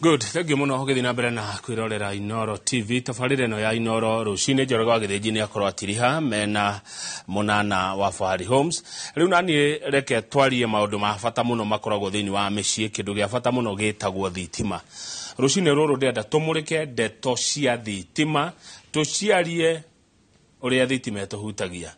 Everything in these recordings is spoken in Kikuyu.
Good, thank you muno ũgĩthiĩ na mbere na kwĩrorera Inoro TV. Tabarĩra ĩno ya Inoro rũcinĩ, Njoroge wa Gĩthĩnji nĩ akorwo atiriha mena mũnana wa Fahari Homes. Rĩu naniĩ reke twarie maũndũ ma bata mũno makoragwo thĩinĩ wa mĩciĩ, kĩndũ gĩa bata mũno gĩtagwo thitima. Rũcinĩ rũrũ ndĩrenda tũmũrĩke ndeto cia thitima, tũciarie ũrĩa thitima ĩtũhutagia.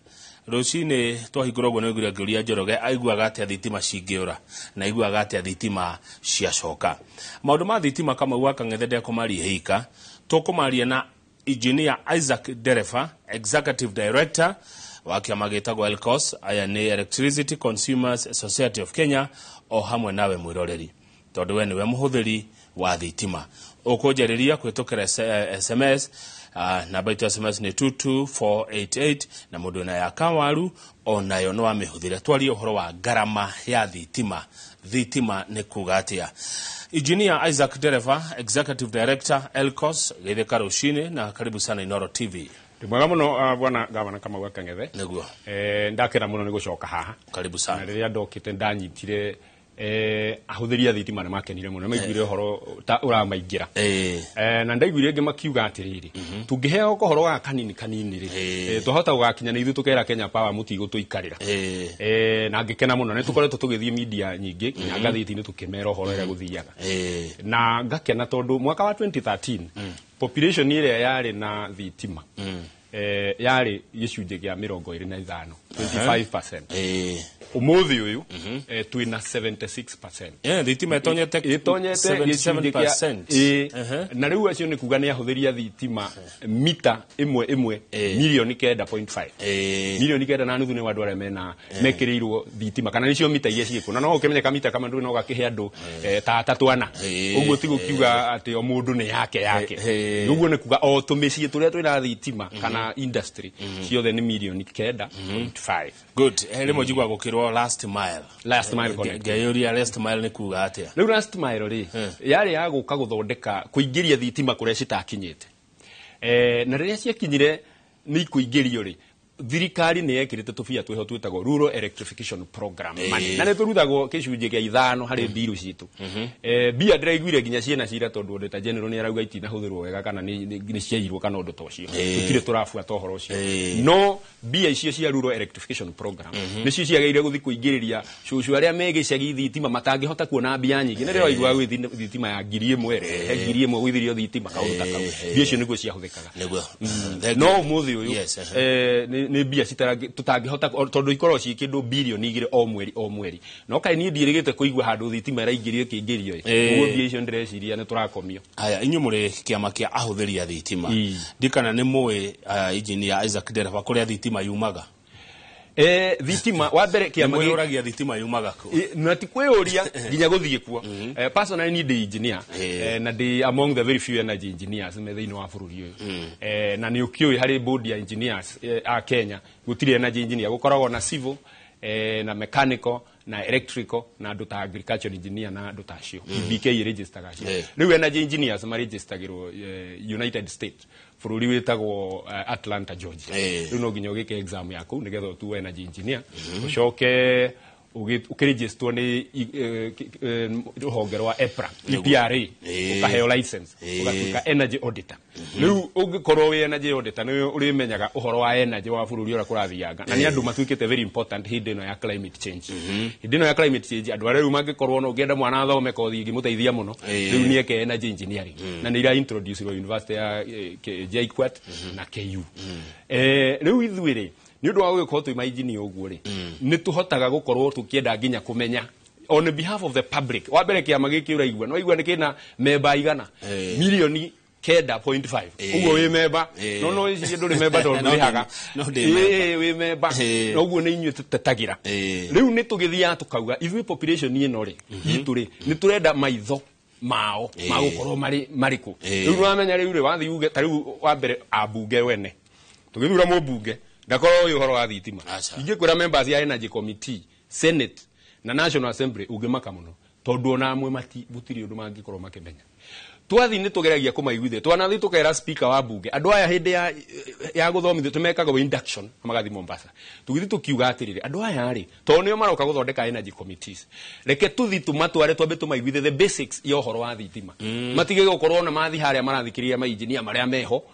Rũcinĩ twahingũra ũguo nĩwaiguire ngĩũria Njoroge aiguaga atĩa thitima cingĩũra na aiguaga atĩa thitima ciacoka. Maũndũ ma thitima Kamau wa Kang'ethe ndekũmaria ika, tũkũmaria na Engineer Isaac Ndereba, Executive Director wa kĩama gĩtagwo ELCOS, aya nĩ Electricity Consumers Society of Kenya, o hamwe nawe mwĩroreri, tondũ we nĩwe mũhũthĩri wa thitima. Ũkũnjarĩria kũhĩtũkĩra SMS, namba itũ ya SMS nĩ 22488, na mũndũ wĩna ya kawaru onayo no amĩhũthĩre. Twarie ũhoro wa ngarama ya thitima. Thitima nĩ kuga atĩa? Engineer Isaac Ndereba, Executive Director ELCOS, geithĩka rũcinĩ na karibu sana Inoro TV. Ndĩ mwega mũno, bwana gavana Kamau wa Kang'ethe. Nĩguo. Ndakena mũno nĩ gũcoka haha. Karibu sana. Na rĩrĩa ndokĩte ndanyitire ahũthĩri a thitima nĩ makenire mũno, nĩ maiguire ũhoro ta ũramaingĩra. Na ndaiguire angĩ makiuga atĩrĩrĩ, tũngĩheo kohoro gaka kanini kanini rĩ, twahota gũgakinya nĩ ithuĩ tũkera Kenya Power mũtigũtũikarĩra. Na ngĩkena mũno, nĩ tũkoretwo tũgĩthiĩ media nyingĩ nginya ngathĩti-inĩ tũkĩmera ũhoro ũrĩa gũthiaga. Na ngakena tondũ mwaka wa 2013 population ĩrĩa yarĩ na thitima yarĩ gĩcunjĩ kĩa 25, 25%. Ũmũthĩ ũyũ twĩna 76%. Thitima ĩtonyete ĩtonyete gĩcunjĩ kĩa 77%. Na rĩu acio nĩ kuga nĩ ahũthĩri a thitima mita ĩmwe ĩmwe 9.5 milioni. 9.5 nĩ andũ arĩa mena mekĩrĩirwo thitima kana nĩcio mita iria ciĩkuo, na no ũkĩmenye kamita kamwe ndũrĩ no gakĩhe andũ ta atatũ ana. Ũguo ti gũkiuga atĩ o mũndũ nĩ yake yake. Ũguo nĩ kuga o tũmĩciĩ tũrĩa twĩna thitima kana industry ciothe nĩ 9.5 milioni. Good. Rĩmwe njiguaga gũkĩrwo last mile. Last mile connect. Ngeyũria last mile nĩ kuga atĩa? Rĩu last mile rĩ, yarĩ ya gũka gũthondeka kũingĩria thitima kũrĩa citakinyĩte. Na rĩrĩa ciakinyire nĩ ikũingĩrio rĩ, thirikari nĩ yekĩrĩte tũbia twĩho twĩtagwo Rural Electrification Program money. Na nĩ tũrutagwo gĩcunjĩ kĩa 5 harĩ mbiru citũ. Mbia ndĩraiguire nginya ciĩna cira tondũ Auditor General nĩ arauga itinahũthĩrwo wega kana nĩ ciairwo kana ũndũ ta ũcio. Tũtirĩ tũrabuata ũhoro ũcio. No mbia icio cia Rural Electrification Program nĩcio ciagĩrĩire gũthiĩ kũingĩrĩria cũcũ arĩa me gĩcagi thitima matangĩhota kuona mbia nyingĩ. Nĩ rĩrĩa waiguaga gwĩ thitima ya 1000 rĩ, he 1000 gũithirio thitima kaũndũ ta kau. Mbia icio nĩguo ciahũthĩkaga. Nĩguo. No ũmũthĩ ũyũ nĩ mbia tũtangĩhota tondũ ikoragwo ciĩ kĩndũ 2 bilioni o mweri o mweri. No kaĩ niĩ ndiĩrĩgĩte kũigua handũ thitima ĩraingĩrio ĩkĩingĩrio ĩ. Ũguo mbia icio ndĩreciria nĩ tũrakomio. Haya, inyuĩ mũrĩ kĩama kĩa ahũthĩri a thitima. Ndikana nĩ mũĩ, Engineer Isaac Ndereba, kũrĩa thitima yumaga? Thitima wa mbere kĩama Mwĩyũragia thitima yumaga kũ? Na ti kwĩyũria nginya gũthiĩ kuo. Personally niĩ ndĩ engineer, na ndĩ among the very few energy engineers me thĩinĩ wa bũrũri ũyũ. Na nĩ ũkĩũĩ harĩ board ya engineers a Kenya gũtirĩ energy engineer, gũkoragwo na civil, na mechanical na electrical na andũ ta agricultural engineer na andũ ta acio. EBK ĩregistaga acio. Rĩu energy engineers maregistagĩrwo United States, bũrũri wĩtagwo Atlanta, Georgia. Rĩu no nginya ũgĩke exam yaku nĩgetha ũtuo energy engineer, ũcoke ũkĩregisterwo nĩ rũhonge rwa EPRA, EPRA, ũkaheo license, ũgatuĩka energy auditor. Rĩu ũngĩkorwo wĩ energy auditor nĩ ũrĩmenyaga ũhoro wa energy wa bũrũri ũrĩa kũrathianga, na nĩ andũ matuĩkĩte very important hĩndĩ ĩno ya climate change. Hĩndĩ ĩno ya climate change andũ arĩa rĩu mangĩkorwo no ũngĩenda mwana athome kothi ĩngĩmũteithia mũno, rĩu nĩ eke energy engineering, na nĩ ira introduce university ya JKUAT na KU. Rĩu ithuĩ rĩ, nĩ ũndũ wa gũgĩkorwo twĩ mainjinia ũguo rĩ, nĩ tũhotaga gũkorwo tũkĩenda nginya kũmenya on behalf of the public. Wa mbere kĩama gĩkĩ ũraigua no waigua nĩ kĩna memba igana 9.5 milioni, ũguo wĩ memba. No ĩcirie ndũrĩ memba tondũ No ndũrĩhaga. No ndĩ memba. Wĩ memba. Na ũguo nĩ inyuĩ tũtetagĩra. Rĩu nĩ tũgĩthiaga tũkauga ithuĩ population ĩno rĩ itũ rĩ nĩ tũrenda maitho mao magũkorwo marĩ marĩkũ. Rĩu nĩwamenya rĩu rĩ wathiĩ uge ta rĩu wa mbere ambunge wene tũgĩthura mũmbunge ndakorwo ũyũ ũhoro wa thitima. Aca. Ingĩkwĩra members ya energy committee, Senate na National Assembly, ũngĩmaka mũno tondũ ona amwe mati gũtirĩ ũndũ mangĩkorwo makĩmenya. Twathi nĩ tũgeragia kũmaiguithia, twanathi tũkera speaker wa bunge andũ aya hĩndĩ ya gũthomithio tũmekaga induction magathi Mombasa. Tũgĩthiĩ tũkiuga atĩrĩrĩ, andũ aya rĩ, tondũ nĩo maroka gũthondeka energy committees, reke tũthi tũmatware twambe tũmaiguithie the basics ya ũhoro wa thitima, matige gũkorwo na mathi harĩa marathikĩrĩria mainjinia marĩa meho,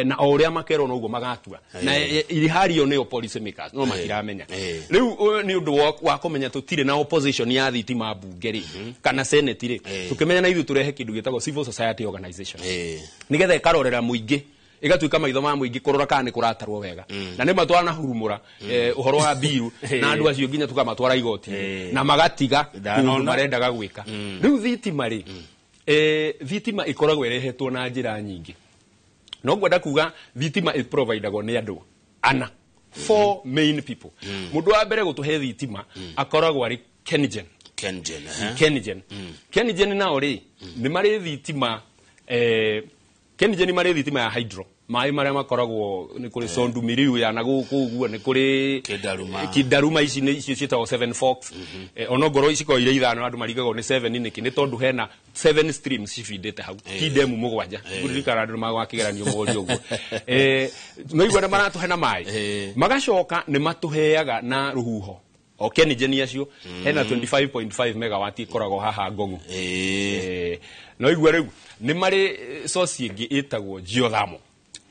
na o ũrĩa makerwo noguo magatua, na iri hario nĩo policy makers no matiramenya. Rĩu nĩ ũndũ wa kũmenya tũtirĩ na opposition ya thitima bunge rĩ, kana senate rĩ, tũkĩmenya na ithuĩ tũrehe kĩndũ gĩtagwo civil society organization, nigetha ĩkarorera mũingĩ, ĩgatuĩka maitho ma mũingĩ kũrora kana nĩ kũratarwo wega. Na nĩ matwara hurumũra ũhoro wa mbiru na andũ acio nginya tũkamatwara igoti na magatiga Ndanona. ũndũ marendaga gwĩka. Rĩu thitima rĩ, thitima ĩkoragwo ĩrehetwo na njĩra nyingĩ. No ngwenda kuga thitima ĩprovidagwo nĩ andũ ana, four main people. Mũndũ wa mbere gũtũhe thitima akoragwo arĩ KenGen. KenGen, eh? KenGen. KenGen nao rĩ, nĩ marĩ thitima, KenGen marĩ thitima ya hydro, maĩ marĩa makoragwo nĩ kũrĩ Sondu Miriu ya na gũkũ ũguo, nĩ kũrĩ Kĩndaruma. Kĩndaruma, ici nĩ icio ciĩtagwo Seven Forks. Onongorwo cikoragwo irĩ ithano, andũ marigagwo nĩ seven nĩkĩ, nĩ tondũ hena seven streams cibindĩte hau, ti ndemu mũgwanja. Ngũririkana andũ magwakĩgeranio morio ũguo. No igua nĩ maratũhe na maĩ, magacoka nĩ matũheaga na rũhuho. O KenGen acio hena 25.5 megawatt ĩkoragwo haha Ngong'u. No igua rĩu nĩ marĩ source ĩngĩ ĩtagwo geothermal.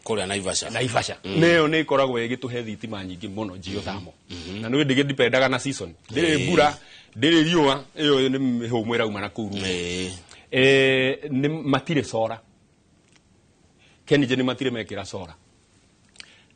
Kũrĩa Naivasha. Naivasha nĩyo nĩ ĩkoragwo ĩgĩtũhe thitima nyingĩ mũno, geothermal, na nĩ ndĩgĩdipendaga na season, ndĩrĩ mbura, ndĩrĩ riũa, ĩyo nĩ mĩhũmũ ĩrauma na kũu rungu. Nĩ matirĩ solar, KenGen matirĩ mekĩra solar,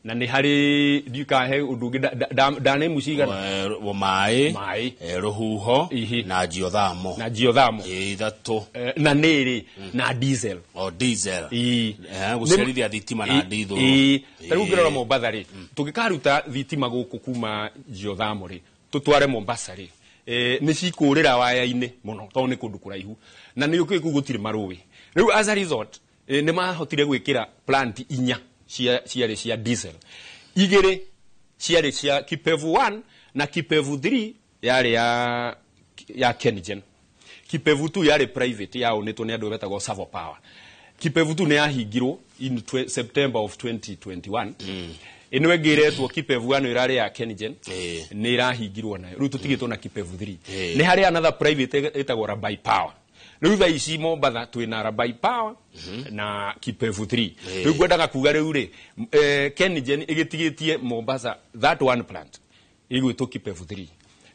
na nĩ harĩ ndiũĩ he ũndũ ũngĩ ndanemu cigana. Maĩ, Maĩ. Rũhuho, na geothermal. Na geothermal. Ithatũ. Na nĩrĩ na diesel. O diesel. Ii. Gũcerithia thitima na ndithũ. Ii. Ta rĩu ũngĩrora Mombatha rĩ, tũngĩkaruta thitima gũkũ kuma geothermal rĩ, tũtware Mombasa rĩ, nĩ cikũrĩra waya-inĩ mũno tondũ nĩ kũndũ kũraihu na nĩ ũkĩũĩ kũu gũtirĩ marũĩ. Rĩu as a result, nĩ mahotire gwĩkĩra plant inya ciarĩ cia diesel, igĩrĩ ciarĩ cia Kipevu 1 na Kipevu 3 yarĩ ya KenGen. Kipevu 2 yarĩ private, yaonĩtwo nĩ andũ metagwo Savo Power. Kipevu 2 nĩ yahingirwo in September of 2021. Ĩno ĩngĩ ĩretwo Kipevu 1 ĩrarĩ ya KenGen, nĩ ĩrahingirwo nayo. Rĩu tũtigĩtwo na Kipevu 3. Nĩ harĩ another private ĩtagwo Rabai Power. Rĩu thaa ici Mombatha twĩna Rabai Power na Kipevu 3. Rĩu ngwendaga kuga rĩu rĩ, KenGen ĩgĩtigĩtie Mombasa that one plant ĩgwĩtwo Kipevu 3,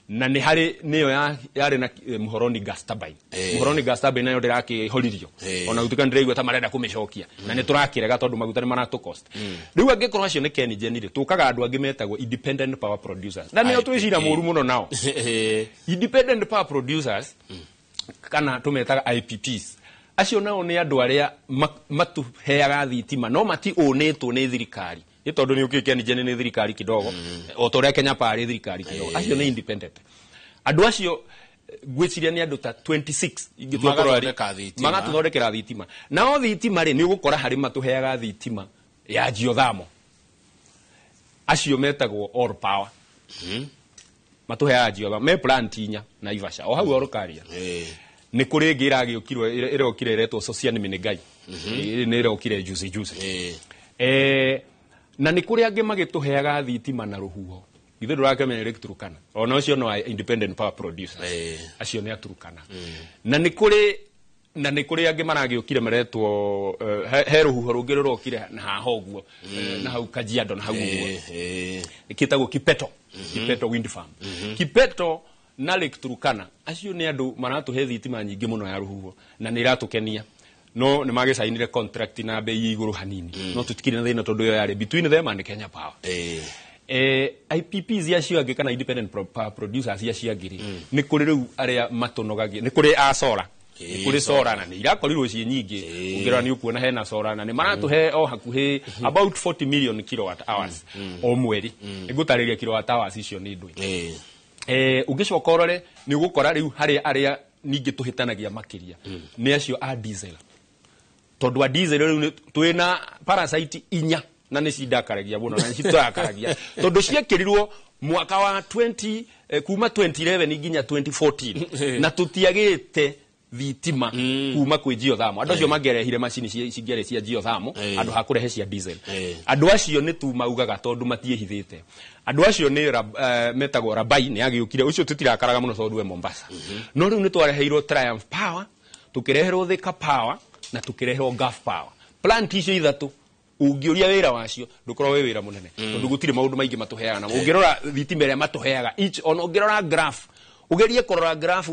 na nĩ harĩ nĩyo yarĩ na Muhoroni gas turbine. Muhoroni gas turbine nayo ndĩrakĩhoririo, ona gũtuĩka nĩndĩraigua ta marenda kũmĩcokia na nĩ tũrakĩrega tondũ maguta nĩ maratũ cost. Rĩu angĩkorwo acio nĩ KenGen rĩ, tũkaga andũ angĩ metagwo independent power producers, na nĩo twĩcira IPP. Mũru mũno nao. Independent power producers kana tũmetaga IPPs, acio nao nĩ andũ arĩa matũheaga thitima no mati ũnĩtwo nĩ thirikari, nĩ tondũ nĩ ũkĩĩ KenGen nĩ thirikari kidogo, o ta ũrĩa Kenya Power ĩ thirikari kidogo. Acio nĩ independent. Andũ acio ngwĩciria nĩ andũ ta 26 ingĩtua korwo Magathondeka thitima. Magatũthondekera thitima. Nao thitima rĩ, nĩ ũgũkora harĩ matũheaga thitima ya geothermal, acio metagwo All Power. Matũheaga geothermal me plant inya Naivasha o hau Olkaria. Nĩ kũrĩ ĩngĩ ĩragĩũkirwo, ĩrokire ĩretwo Sosian Menengai, nĩ ĩrokire juzi juzi. Na nĩ kũrĩ angĩ magĩtũheaga thitima na rũhuho. Ithuĩ ndũrakĩmenya Lake Turkana, ona ũcio no independent power producers. Acio nĩ a Turkana. Na nĩ kũrĩ angĩ maragĩũkire maretwo, he rũhuho rũngĩ rũrokire na haha ũguo, na hau Kajiado na hau ũguo, kĩtagwo Kipeto, Kipeto Wind Farm. Kipeto na Lake Turkana, acio nĩ andũ maratũhe thitima nyingĩ mũno ya rũhuho na nĩ iratũkenia, no nĩ magĩcainire contract na bei ĩ igũrũ hanini, no tũtikĩrĩ na thĩna tondũ ĩyo yarĩ between them and Kenya Power. IPPs acio angĩ kana independent power producers acio angĩ rĩ, nĩ kũrĩ rĩu arĩa matũnogagia, nĩ kũrĩ a solar, nĩ kũrĩ solar na nĩ irakorirwo ciĩ nyingĩ. Ũngĩrora nĩ ũkuona hena solar na nĩ maratũhe o hakuhĩ about 40 million kilowatt hours o mweri. Nĩngũtarĩria kilowatt hours icio nĩ ndũĩ. Ũngĩcoka ũrore nĩ ũgũkora rĩu harĩa arĩa ningĩ tũhĩtanagia makĩria nĩ acio a diesel, tondũ a diesel rĩu twĩna parasite inya na nĩ cindakaragia mũno na nĩ citũrakaragia tondũ ciekĩrirwo mwaka wa 20 kuma 2011 nginya 2014 na tũtiagĩte thitima kuma kwĩ geothermal. Andũ acio mangĩarehire macini cingĩarĩ cia geothermal andũ ha kũrehe cia diesel. Andũ acio nĩ tu maugaga tondũ matiĩhithĩte. Andũ acio nĩ metagwo Rabai, nĩ agĩũkire ũcio tũtirakaraga mũno tondũ we Mombasa. No rĩu nĩ twareheirwo Triumph Power, tũkĩreherwo Thika Power na tũkĩreherwo Gulf Power. Plant icio ithatũ ũngĩũria wĩra wacio ndũkorwo wĩ wĩra mũnene tondũ gũtirĩ maũndũ maingĩ matũheaga namo. Ũngĩrora thitima ĩrĩa matũheaga each, ona ũngĩrora graph, ũgerie kũrora graph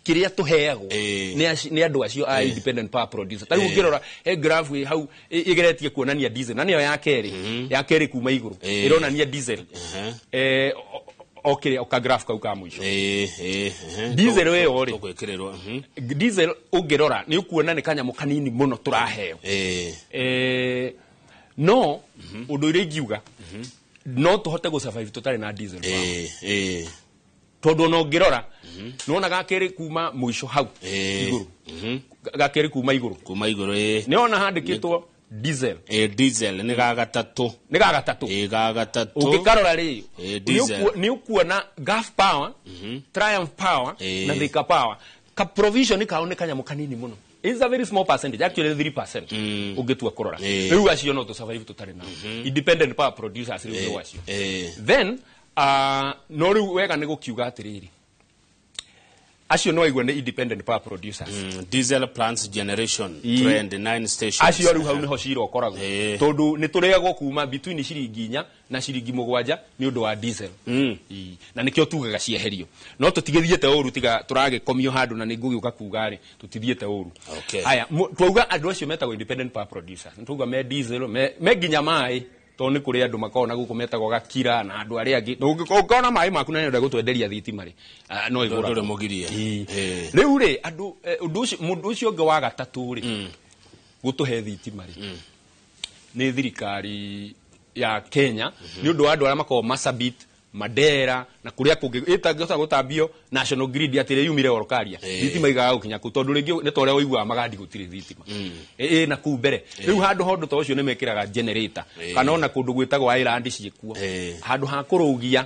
kĩrĩa tũheagwo nĩ andũ acio a independent power producer. Ta rĩu ũngĩrora he graph ĩ hau ĩgeretie kuonania diesel, na nĩyo ya kerĩ, ya kerĩ kuma igũrũ ĩronania diesel. O kĩrĩa o ka graph kau ka mũico. Diesel ĩyo rĩ, tũgwĩkĩrĩrwo. Diesel ũngĩrora nĩ ũkuona nĩ kanyamũ kanini mũno tũraheo. No ũndũ ũrĩa ingiuga no tũhote gũ survive tũtarĩ na diesel power. Tondũ ona ũngĩrora nĩwona gakerĩ kuma mũico hau igũrũ, gakerĩ kuma igũrũ, kuma igũrũ nĩwona handĩkĩtwo diesel. Diesel nĩ ga gatatũ. Nĩ ga gatatũ. Ga gatatũ. Ũngĩkarora rĩ, Diesel. nĩ ũkuona Gulf Power, Triumph Power na Thika Power. Ka provision kao nĩ kanyamũ kanini mũno. It's a very small percentage, actually 3% ũngĩtua kũrora. Rĩu acio no tũ survive tũtarĩ nao. Independent power producers rĩu nĩ acio. Then no rĩu wega nĩ gũkiuga atĩrĩrĩ, acio no aigua nĩ independent power producers. Diesel plants generation trend 9 stations. Acio rĩu hau nĩho cira ũkoragwo tondũ nĩ tũrĩagwo kuma between ciringi 4 na ciringi 7 nĩ ũndũ wa diesel. Na nĩkĩo tugaga cieherio. No tũtigĩthiĩte ũru, tiga tũragĩkomio handũ na nĩngũgĩũka kuga rĩ, tũtithiĩte ũru. Haya, twauga andũ acio metagwo independent power producers. Nĩ twauga me diesel, me nginya maĩ, tondũ nĩ kũrĩ andũ makoragwo na gũkũ metagwo gakira na andũ arĩa angĩ. Ũngĩona maĩ maku na nĩũrenda gũtwenderia thitima rĩ, no ĩgũragwo. Ndũrĩ mũgirie. Rĩu rĩ, andũ, ũndũ ũcio, mũndũ ũcio ũngĩ wa gatatũ rĩ, gũtũhe thitima rĩ, nĩ thirikari ya Kenya, nĩ ũndũ wa andũ arĩa makoragwo Marsabit, Mandera na kũrĩa kũngĩ ĩtangĩhota gũtambio national grid atĩ yumire Olkaria. Thitima igaga gũkinya kũu tondũ rĩngĩ nĩ ta ũrĩa ũiguaga Magadi gũtirĩ thitima. Na kũu mbere. Rĩu handũ hondo ta ũcio nĩ mekĩraga generator kana ona kũndũ gwĩtagwo island ciĩkuo. Handũ ha kũrũgia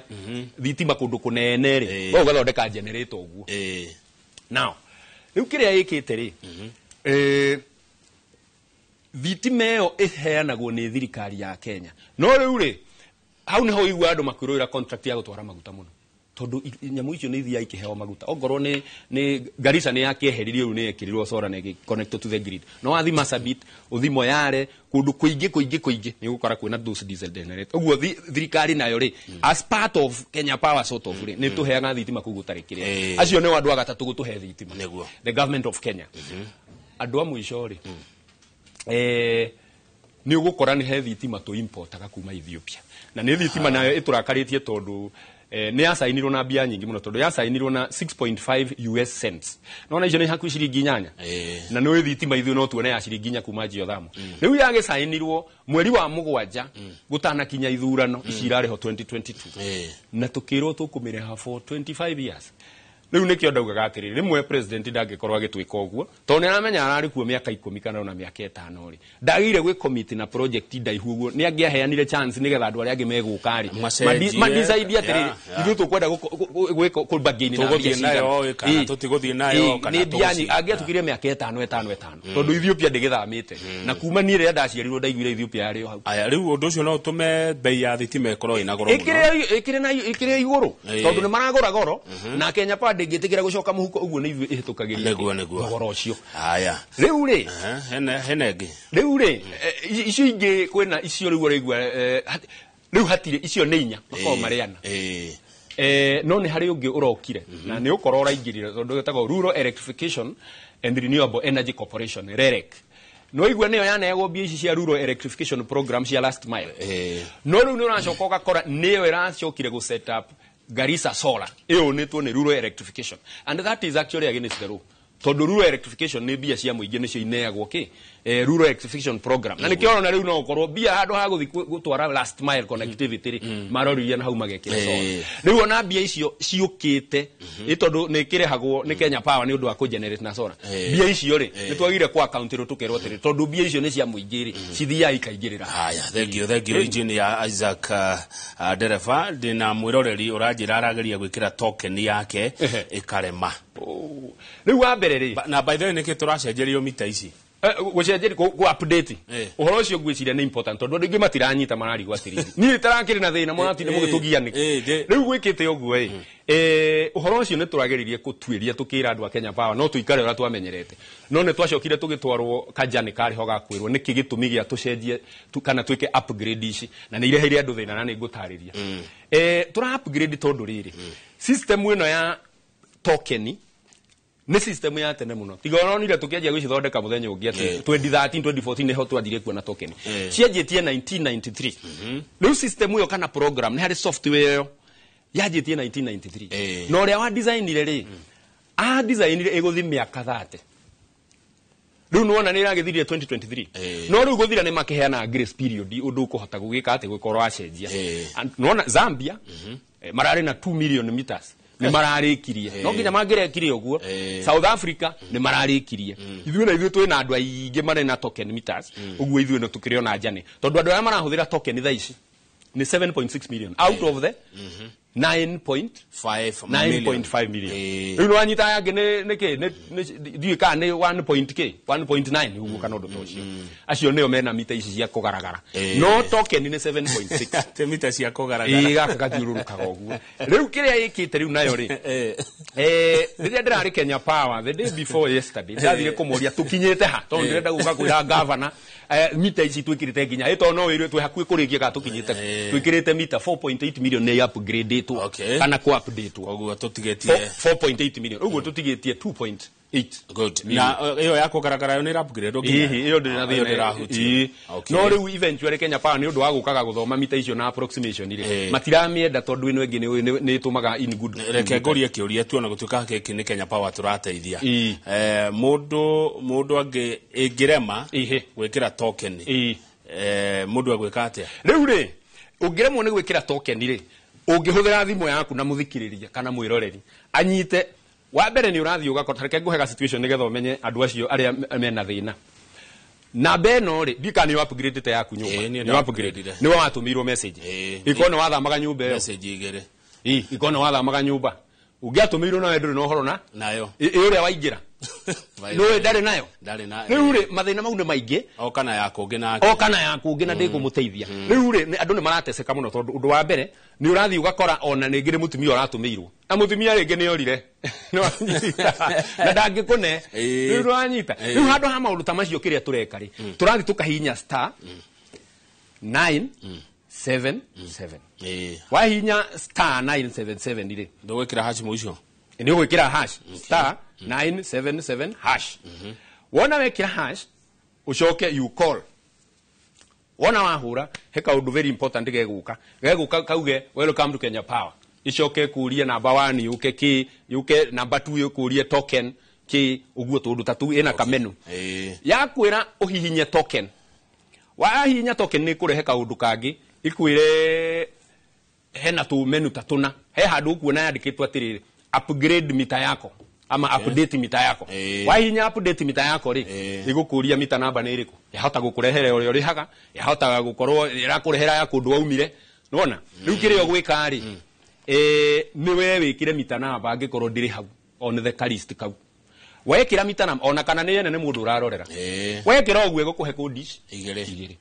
thitima kũndũ kũnene rĩ, we ũgathondeka generator ũguo. Now, rĩu kĩrĩa ĩkĩte rĩ, thitima ĩyo ĩheanagwo nĩ thirikari ya Kenya. No rĩu rĩ, hau nĩho ũiguaga andũ makĩrũĩra contract ya gũtwara maguta mũno. Tondũ nyamũ icio nĩ ithiaga ikĩheo maguta. Ongorwo nĩ Garissa nĩ yakĩeheririo rĩu nĩ yekĩrirwo solar na ĩgĩ-connect to the grid. No wathi Marsabit, ũthi Moyale, kũndũ kũingĩ kũingĩ kũingĩ nĩ ũgũkora kwĩna those diesel generator. Ũguo thirikari nayo rĩ, as part of Kenya Power sort of rĩ, nĩ tũheaga thitima kũu gũtarĩ kĩrĩa. Acio nĩo andũ a gatatũ gũtũhe thitima. Nĩguo. The government of Kenya. Andũ a mũico rĩ, nĩ ũgũkora nĩ he thitima tũ importaga kuma Ethiopia. Na nĩ thitima nayo ĩtũrakarĩtie tondũ nĩ yacainirwo na mbia nyingĩ mũno tondũ yacainirwo na 6.5 US cents. Nona icio nĩ hakuhĩ ciringi 8. Na nĩ thitima ithuĩ no tuone ya ciringi 4 kuma geothermal. Rĩu yagĩcainirwo mweri wa 7 gũtanakinya ithurano ici irarĩho 2022. Na tũkĩrwo tũkũmĩrĩha for 25 years. Rĩu nĩkĩo ndaugaga atĩrĩrĩ, rĩmwe president ndangĩkorwo agĩtwĩka ũguo tondũ nĩ aramenya ararĩ kuo mĩaka 10 kana ona mĩaka 5 rĩ, ndagĩrĩire gwĩ commit na project ndaihu ũguo. Nĩ angĩaheanire chance nĩgetha andũ arĩa angĩ megũka rĩ, Macenjie. ma-decide atĩrĩrĩ, ithuĩ tũkwenda gwĩka kũ-bargain na Tũgũthiĩ mbia cigana. nayo, kana tũtigũthiĩ nayo, kana Nĩ mbia tũgũci- angĩatukire mĩaka 5 5 5 tondũ Ethiopia ndĩgĩthamĩte. Na kuma niĩ rĩrĩa ndaciarirwo ndaiguire Ethiopia yarĩ o hau. Aya, rĩu ũndũ ũcio no ũtũme bei ya thitima ĩkorwo ĩna goro mũno. Ĩkĩrĩ igũrũ tondũ nĩ maragũra goro na Kenya Power ndĩngĩtĩkĩra gũcoka mũhuko ũguo nĩ ithuĩ ĩhĩtũkagĩria Nĩguo. thogora ũcio. Haya. Rĩu rĩ, Hena ĩngĩ. Rĩu rĩ, icio ingĩ kwĩna icio rĩu ũraigua, rĩu hatirĩ, icio nĩ inya makoragwo marĩ ana. No nĩ harĩ ũngĩ ũrokire na nĩ ũkorwo ũraingĩrire tondũ wĩtagwo Rural Electrification and Renewable Energy Corporation, REREC. No igua nĩyo yaneagwo mbia ici cia Rural Electrification Program cia last mile. No rĩu nĩ ũracoka ũgakora nĩyo ĩracokire gũ set up Garissa Solar ĩyũnĩtwo nĩ Rural Electrification, and that is actually against the law tondũ rural electrification nĩ mbia cia mũingĩ nĩcio ineagwo kĩ rural electrification program, na nĩkĩo ũrona rĩu no ũkorwo mbia handũ ha gũthiĩ gũtwara last mile connectivity rĩ, maroririe na hau magekĩra solar. Rĩu ona mbia icio ciũkĩte nĩ tondũ nĩ kĩrĩhagwo nĩ Kenya Power nĩ ũndũ wa kũ-generate na solar. Mbia icio rĩ, nĩ twagire kwa account rĩ, tũkerwo atĩrĩ tondũ mbia icio nĩ cia mũingĩ rĩ, cithiaga ikaingĩrĩra. Haya, thank you engineer Isaac Dereva. Ndĩna mwĩroreri ũranjĩra arageria gwĩkĩra token yake ĩkarema. Rĩu wa mbere mbere rĩ, Na by the way, nĩkĩ tũracenjerio mita ici? Gũcenjeria, ku update ũhoro ũcio ngwĩciria nĩ important, tondũ andũ aingĩ matiranyita, mararigwo atĩrĩrĩ, niĩ tarakĩrĩ na thĩna mũratinda mũgĩtũgia nĩkĩ? Rĩu gwĩkĩte ũguo ĩ, ũhoro ũcio nĩ tũrageririe kũtuĩria, tũkĩra andũ a Kenya Power no tũikare ũrĩa twamenyerete, no nĩ twacokire tũgĩtwarwo kajani karĩ ho ga kwĩrwo nĩkĩ gĩtũmi gĩa tũcenjie kana twĩke upgrade ici, na nĩ ireheire andũ thĩna, na nĩ ngũtarĩria. Tũra upgrade tondũ rĩrĩ, system ĩno ya token nĩ system ya tene mũno, tiga ũronire tũkĩanjia gũcithondeka mũthenya ũngĩ atĩ 2013, 2014 nĩho twanjirie kuona token. Cianjĩtie 1993. Rĩu system ĩyo kana program, nĩ harĩ software ĩyo yanjĩtie 1993, na ũrĩa wa designire rĩ, a designire ĩgũthi mĩaka 30. Rĩu nĩwona nĩ ĩragĩthirire 2023. No rĩu gũthira nĩ makĩheana grace period, ũndũ ũkũhota gũgĩka atĩ gũkorwo wacenjia. And nĩwona Zambia, mararĩ na 2 million meters, nĩ mararĩkirie, no nginya mangĩrekire ũguo. South Africa nĩ mararĩkirie. Ithuĩ na ithuĩ twĩna andũ aingĩ marĩ na token meters ũguo, ithuĩ no tũkĩrĩ ona njane, tondũ andũ arĩa marahũthĩra token thaa ici nĩ 7.6 million out of the 9 point 5 million. 9.5 million. Rĩu nĩwanyita aya angĩ nĩ kĩ, ndiũĩ kana nĩ 1 point k 1.9 ũguo kana ũndũ ta ũcio. Acio nĩo mena mita ici cia kũgaragara, no token nĩ 7.6. Atĩ mita cia kũgaragara? Ĩĩ, gaka gathiũrũrũkaga ũguo. Rĩu kĩrĩa ĩkĩte rĩu nayo rĩ, rĩrĩa ndĩrarĩ Kenya Power the day before yesterday, ndathire kũmoria tũkinyĩte ha, tondũ ndĩrenda gũka kwĩra gavana, mita ici twĩkĩrĩte nginya ĩ, tondũ no wĩrwe twĩ hakuhĩ kũrĩkia kana tũkinyĩte. Twĩkĩrĩte mita 4.8 million nĩ upgradĩtwo kana kũ updatewo. Koguo tũtigĩtie 4.8 million, ũguo tũtigĩtie 2.8 Good. Na ĩyo ya kũgaragara yo nĩ ĩra upgrade? Ĩhĩ, ĩyo ndĩrĩ na Ĩyo thĩna. ndĩrahutio. Ĩĩ. No rĩu eventually Kenya Power, nĩ ũndũ wa gũkaga gũthoma mita icio na approximation rĩ, matiramĩenda, tondũ ĩno ĩngĩ nĩ ĩtũmaga in good. Reke ngũrie kĩũria, tuona gũtuĩka gĩkĩ nĩ Kenya Power tũrateithia. Mũndũ angĩ ĩngĩrema gwĩkĩra token, mũndũ agwĩka atĩa? Rĩu rĩ, ũngĩremwo nĩ gwĩkĩra token rĩ, ũngĩhũthĩra thimũ yaku, na mũthikĩrĩria kana mwĩroreri anyite, wa mbere nĩ ũrathiĩ ũgakora, reke ngũhe ga situation nĩgetha ũmenye andũ acio arĩa mena thĩna. Namba ĩno rĩ, ndiũĩ kana nĩ upgrade yaku nyũmba. Ĩĩ, niĩ Nĩ upgrade. nĩ-upgradire. Nĩwe watũmĩirwo message? Ĩkorwo nĩ wathamaga nyũmba ĩyo. Message igĩrĩ. Ĩ, ĩkorwo nĩ wathamaga nyũmba ũngĩatũmĩirwo, nawe ndũrĩ na ũhoro na nayo. Ĩ ũrĩa waingĩra nĩwe ndarĩ nayo. Ndarĩ na. Rĩu rĩ, mathĩna mau nĩ maingĩ. O kana ya kũngĩ nake. O kana ya kũngĩ na ndĩkũmũteithia. Rĩu rĩ, andũ nĩ marateseka mũno, tondũ ũndũ wa mbere nĩ ũrathiĩ ũgakora ona rĩngĩ nĩ mũtumia ũratũmĩirwo, na mũtumia rĩngĩ nĩ orire. Nĩwanyita? Na ndangĩkũne. Rĩu nĩwanyita? Rĩu handũ ha maũndũ ta macio, kĩrĩa tũreka rĩ, tũrathiĩ tũkahihinya star 9 7 7. Wahihinya star 977 rĩ, Ndũgwĩkĩra hash mũico? Nĩ ũgwĩkĩra hash, star 977 hash. Wona wekĩra hash, ũcoke you call. Wona wahũra, he kaũndũ very important gegũka kauge, "Welcome to Kenya Power." Icoke kũrie namba 1 yũke kĩ, yũke namba 2 ĩkũrie token kĩ, ũguo tũndũ ta tu ĩna kamenu. Yakwĩra ũhihinye token. Wahihinya token, nĩ kũrehe kaũndũ kangĩ, ĩkwĩre hena tũ menu ta tũna. He handũ ũkuona yandĩkĩtwo atĩrĩrĩ, "Upgrade mita yako" ama "Update mita yako". Wahihinya update mita yako rĩ, ĩgũkũria mita namba nĩ ĩrĩkũ. Yahota gũkũrehere ũrĩa ũrĩhaga, yahotaga gũkorwo ĩrakũrehera ya kũndũ waumire. Nĩwona rĩu kĩrĩa ũgwĩka rĩ, nĩ we wĩkĩre mita namba angĩkorwo ndĩrĩ hau on the list kau. Wekĩra mita namba, ona kana nĩ ene nĩ mũndũ ũrarorera, wekĩra ũguo ĩgũkũhe kũndi ici Igĩrĩ. Igĩrĩ.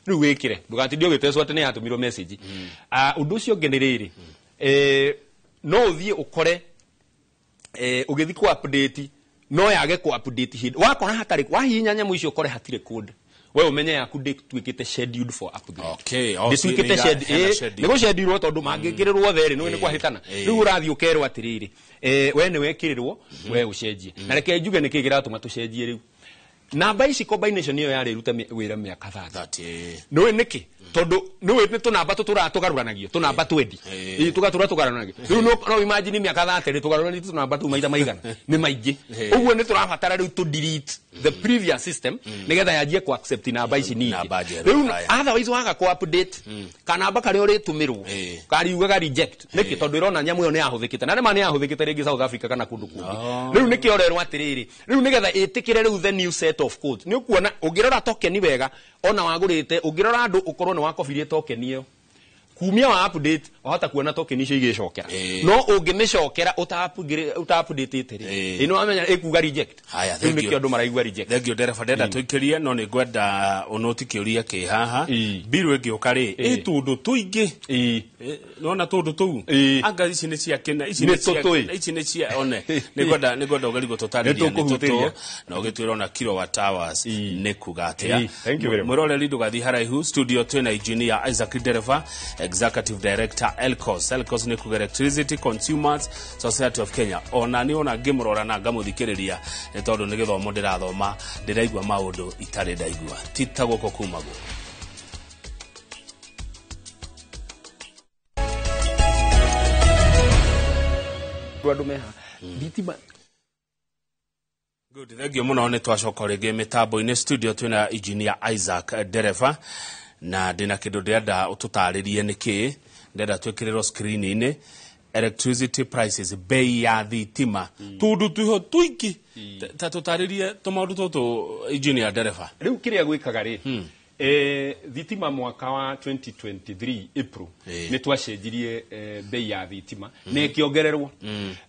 Rĩu wĩkĩre, ndũgatinde ũgĩtecwo atĩ nĩ yatũmirwo message. Ah, ũndũ ũcio ũngĩ nĩ rĩrĩ, no ũthiĩ ũkore, ũgĩthiĩ kũ update, no yage kũ update hĩndĩ wakora hatarĩ. Wahihinya nyamũ icio ũkore hatirĩ code, we ũmenye yaku ndĩtuĩkĩte scheduled for upgrade. Oh, Ndĩtuĩkĩte hena schedule. nĩ gũcendirwo, tondũ mangĩkĩrĩrwo othe rĩ, nĩ kwahĩtana. Rĩu ũrathiĩ ũkerwo atĩrĩrĩ, we nĩ wekĩrĩrwo, we ũcenjie. Na reke njuge nĩkĩ kĩratũma tũcenjie rĩu namba ici. Combination ĩyo yarĩ ĩrute wĩra mĩaka 30. That, Nĩũĩ nĩkĩ? Tondũ nĩũĩ nĩ tũnamba tũtũraga tũgarũranagio, tũnamba twendi. Ĩ, tũgatũra tũgarũranagio. Rĩu no imagine mĩaka 30 rĩ, tũgarũranĩtie tũnamba tũu maita maigana? Nĩ maingĩ. Ũguo nĩ tũrabatara rĩu tũ delete the previous system nĩgetha yanjie ku accept namba ici ningĩ. Namba njerũ, Rĩu haya. otherwise waga ku update, kanamba karĩa ũrĩtũmĩrwo kariugaga reject. Nĩkĩ? Tondũ ĩrona nyamũ ĩyo nĩ yahũthĩkĩte, na nĩma nĩ yahũthĩkĩte rĩngĩ South Africa kana kũndũ kũngĩ. Rĩu nĩkĩo ũrerwo atĩrĩrĩ, rĩu nĩgetha ĩtĩkĩre rĩu the new set of codes, nĩ ũkuona ũngĩrora token wega, ona wagũrĩte, ũngĩrora andũ ũkorwo nĩ wakobirie token ĩyo kumia wa update. Wahota kuona token icio igĩcokera. No ũngĩmĩcokera ũta-update-ĩte rĩ, ĩno wamenya ĩkuga reject. Haya, Rĩu thank you. nĩkĩo andũ maraigua reject. Thengio ndereba, ndenda tũikĩrie, no nĩ ngwenda ũnũti kĩũria kĩ haha. Biru ĩngĩũka rĩ, ĩ tũndũ tũingĩ. Nona tũndũ tũu anga ici nĩ cia kĩna ici Nĩ nĩ cia tũtũ ĩ. Ici nĩ cia one nĩ ngwenda ũgerie gũtũtarĩria Nĩ nĩ tũtũ tũkũhutĩria. Na ũgĩtwĩra ona kilowatt hours nĩ kuga atĩa. Thank you very much. Mwĩroreri, ndũgathiĩ haraihu. Studio twĩna engineer Isaac Ndereba, executive director ELCOS. ELCOS nĩ kuga Electricity Consumers Society of Kenya. Ona nĩ ona ngĩmũrora na ngamũthikĩrĩria, nĩ tondũ nĩ gĩthomo ndĩrathoma, ndĩraigua maũndũ itarĩ ndaigua ti ta gũkũ kumagwo. Andũ meha thitima. Good, thengio mũno. Nĩ twacoka rĩngĩ mĩtambo-inĩ. Studio twĩna engineer Isaac Ndereba, na ndĩna kĩndũ ndĩrenda ũtũtarĩrie nĩ kĩĩ. Ndĩrenda twĩkĩrĩrwo screen-inĩ electricity prices, bei ya thitima. Tũndũ twĩho tũingĩ. Ta tũtarĩrie tũmaũndũ tũtũ, engineer Ndereba. Rĩu kĩrĩa gwĩkaga rĩ, thitima mwaka wa 2023 April nĩ twacenjirie bei ya thitima na ĩkĩongererwo.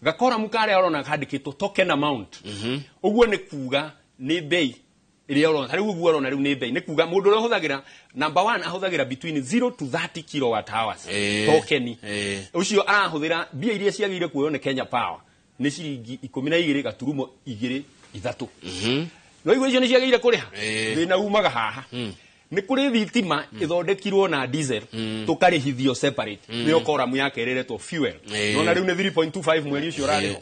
Gakoramu karĩa ũrona kandĩkĩtwo token amount, ũguo nĩ kuga nĩ bei ĩrĩa ũrona rĩu. Ũguo ũrona rĩu nĩ bei, nĩ kuga mũndũ ũrĩa ũhũthagĩra number one ahũthagĩra between 0 to 30 kilowatt hours tokeni, ũcio arahũthĩra mbia iria ciagĩrĩire kuoywo nĩ Kenya Power nĩ ciringi 12.23. No igua icio nĩ ciagĩrĩire kũrĩha. Thĩna umaga haha, nĩ kũrĩ thitima ĩthondekirwo na diesel tũkarĩhithio separate, nĩyo koramu ya kerĩ ĩretwo fuel. Nona rĩu nĩ 3.25 mweri ũcio ũrarĩhwo.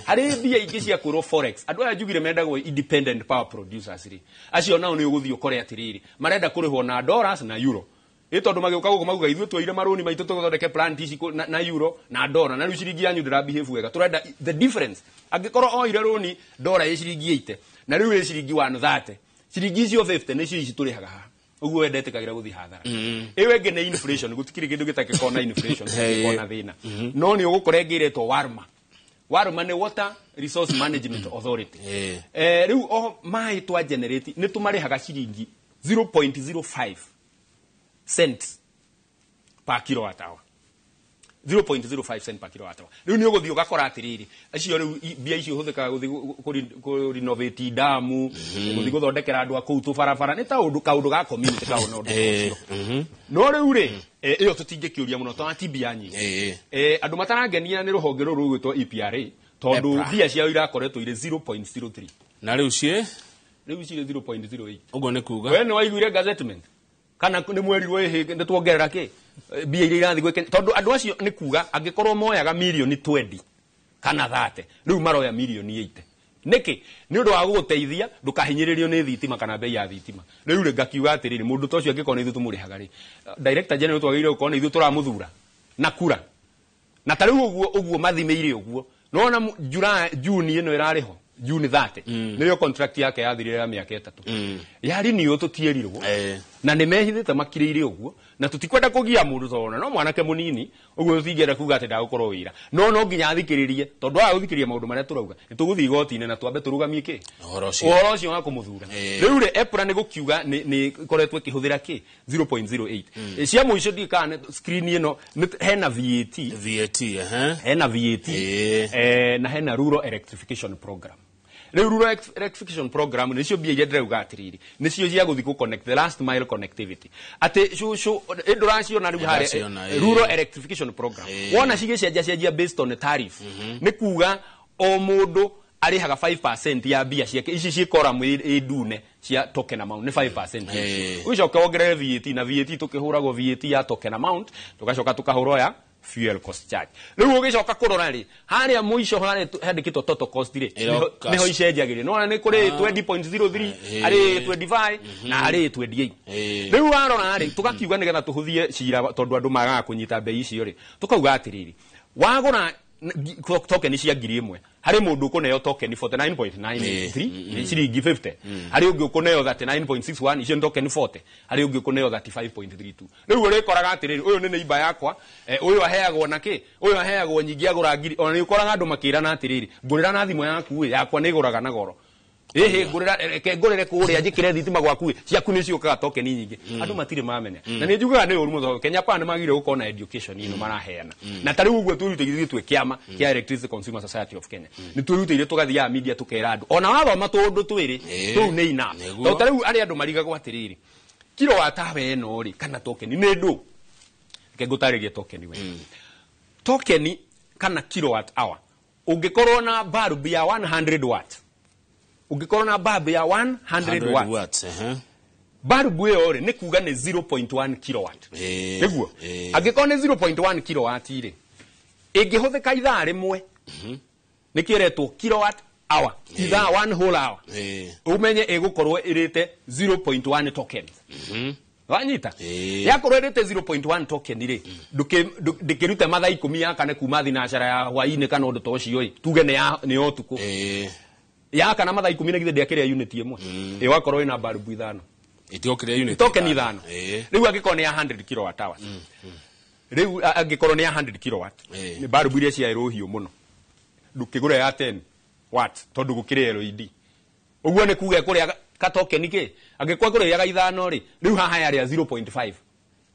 Harĩ mbia ingĩ cia kwĩrwo forex. Andũ aya njugire mendagwo independent power producers rĩ, acio nao nĩ ũgũthiĩ ũkore atĩrĩrĩ, marenda kũrĩhwo na dollars na euro, ĩ tondũ magĩũka gũkũ mauga ithuĩ twoire marũni maitũ tũthondeke plant ici na euro na dollar, na rĩu ciringi yanyu ndĩra behave wega, tũrenda the difference. Angĩkorwo oire rũni dollar ĩ ciringi 80 na rĩu ĩ ciringi 130, ciringi icio 50 nĩcio ici tũrĩhaga haha. Ũguo we ndetĩkagĩra gũthiĩ hathara. Ĩyo ĩngĩ nĩ inflation. Gũtikĩrĩ kĩndũ gĩtangĩkorwo na inflation, gũtingĩkorwo na thĩna. No nĩ ũgũkora ĩngĩ ĩretwo WARMA. WARMA nĩ Water Resource Management Authority. Rĩu o maĩ twa generate nĩ tũmarĩhaga ciringi 0.05 cents per kilowatt hour, 0.05 cent per kilowatt hour. Rĩu nĩ ũgũthiĩ ũgakora atĩrĩrĩ, acio rĩu mbia icio ihũthĩkaga gũthiĩ kũ renovate damu, gũthiĩ gũthondekera andũ a kũu tũbarabara, nĩ ta ũndũ kaũndũ ga community kaũ na ũndũ ũcio. No rĩu rĩ, ĩyo tũtingĩkĩũria mũno tondũ ti mbia nyingĩ. Andũ matarangenia nĩ rũhonge rũrũ rũgwĩtwo EPRA, tondũ EPRA. Mbia ciao irakoretwo irĩ 0.03. Na rĩu ciĩ? Rĩu cirĩ 0.08. Ũguo nĩ kuga? We nĩ waiguire gazettement kana nĩ mwerirwo ĩhĩ nĩ tuongerera kĩ mbia iria irathiĩ gwĩ Kenya? Tondũ andũ acio nĩ kuga angĩkorwo moyaga mirioni 20 kana 30, rĩu maroya mirioni 80. Nĩkĩ? Nĩ ũndũ wa gũgũteithia ndũkahinyĩrĩrio nĩ thitima kana bei ya thitima. Rĩu rĩ, ngakiuga atĩrĩrĩ, mũndũ ta ũcio angĩkorwo nĩ ithuĩ tũmũrĩhaga rĩ, director general twagĩrĩire gũkorwo nĩ ithuĩ tũramũthura na kura na ta rĩu ũguo ũguo mathimĩire ũguo. Nona July, June ĩno ĩrarĩho, June 30, nĩrĩo contract yake yathirire ya mĩaka 3 ya renew, tũtierirwo. Na nĩ mehithĩte makirĩire ũguo, na tũtikwenda kũgia mũndũ tondũ no mwanake mũnini ũguo, tũtingĩenda kuga atĩ ndagũkorwo wĩra, no nginya athikĩrĩrie, tondũ aga gũthikĩrĩria maũndũ marĩa tũrauga nĩ tũgũthiĩ igoti-inĩ na twambe tũrũgamie kĩ Ũhoro ũcio. Ũhoro ũcio wa kũmũthura. Rĩu rĩ, EPRA nĩ gũkiuga nĩ ĩkoretwo ĩkĩhũthĩra kĩ 0.08. Cia mũico ndiũĩ kana screen ĩno hena VAT. VAT, ehe. Hena VAT. Na hena Rural Electrification Program. Rĩu Rural Electrification Program nĩcio mbia iria ndĩrauga atĩrĩrĩ, nĩcio cia gũthiĩ gũ connect the last mile connectivity, atĩ cũcũ ndũraciona rĩu harĩa? Ndĩraciona, Rural Electrification Program, wona cigĩcenjia cenjia based on tariff, nĩ kuga o mũndũ arĩhaga 5% ya mbia ciake ici ciĩ koramu ĩ ndune cia token amount, nĩ 5%. Ũgĩcoka wongerere VAT, na VAT tũkĩhũragwo VAT ya token amount, tũgacoka tũkahũrwo ya fuel cost charge. Rĩu ũgĩcoka kũrora rĩ, harĩa mũico harĩa handĩkĩtwo total cost rĩ, Ĩroka. nĩho icenjagĩrio. Nĩwona nĩ kũrĩ 20.03, harĩ 25 na harĩ 28. Rĩu warora rĩ, tũgakiuga nĩgetha tũhũthie cira, tondũ andũ magaga kũnyita mbei icio rĩ, tũkauga atĩrĩrĩ, wagũra token cia 1,000, harĩ mũndũ ũkũneo token 49.93, ciringi 50, harĩ ũngĩ ũkũneo 39.61, icio nĩ token 40, harĩ ũngĩ ũkũneo 35.32. Rĩu ũrĩkoraga atĩrĩrĩ, ũyũ nĩ neighbor yakwa, ũyũ aheagwo na kĩ, ũyũ aheagwo nyingĩ agũra ngiri. Ona nĩ ũkoraga andũ makĩrana atĩrĩrĩ, ngũrĩra na thimũ yaku ĩ, yakwa nĩ ĩgũraga na goro. Ĩhĩ, ngũrĩra, reke ngũrĩre kũrĩa njĩkĩre thitima gwaku, ciaku nĩ ciũkaga tokeni nyingĩ. Andũ matirĩ mamenya, na nĩ njugaga nĩ ũru mũno. Kenya Power nĩ magĩrĩire gũkorwo na education ĩno maraheana, na ta rĩu ũguo twĩrutĩire ithuĩ twĩ kĩama kĩa Electricity Consumer Society of Kenya, nĩ twĩrutĩire tũgathiaga media tũkera andũ ona wathoma tũũndũ twĩrĩ tũu nĩ enough. Tondũ ta rĩu arĩa andũ marigagwo atĩrĩrĩ, kilowatt hour ĩno rĩ, kana tokeni nĩ ndũ? Reke ngũtarĩrie tokeni we. Tokeni kana kilowatt hour, ũngĩkorwo na bulb ya 100 watt, ũngĩkorwo na bulb ya 100 watt, watts, bulb ĩyo rĩ, nĩ kuga nĩ 0.1 kilowatt. Nĩguo? Angĩkorwo nĩ 0.1 kilowatt rĩ, ĩngĩhũthĩka ithaa rĩmwe, nĩ kĩretwo kilowatt hour, ithaa, one whole hour, ũmenye ĩgũkorwo ĩrĩte 0.1 tokens. Wanyita? Yakorwo ĩrĩte 0.1 token rĩ, ndĩkĩrute mathaa 10 yakane kuma thinacara ya hwainĩ kana ũndũ ta ũcio ĩ, tuge nĩ ya ũtukũ, yakana mathaa 10 na githĩ ndĩakĩrĩa unit ĩmwe, ĩgakorwo ĩna balbu 5. Ĩtigũkĩrĩa unit token ithano. 5. Rĩu angĩkorwo nĩ ya 100 kilowatt hours, rĩu angĩkorwo nĩ ya 100 kilowatt, nĩ balbu iria cia rũhiũ mũno, ndũkĩgũra ya 10 watt tondũ gũkĩrĩ LED. Ũguo nĩ kuga ĩkũrĩa katokeni kĩ, angĩkorwo ĩkũrĩaga 5 rĩ, rĩu haha yarĩa 0.5,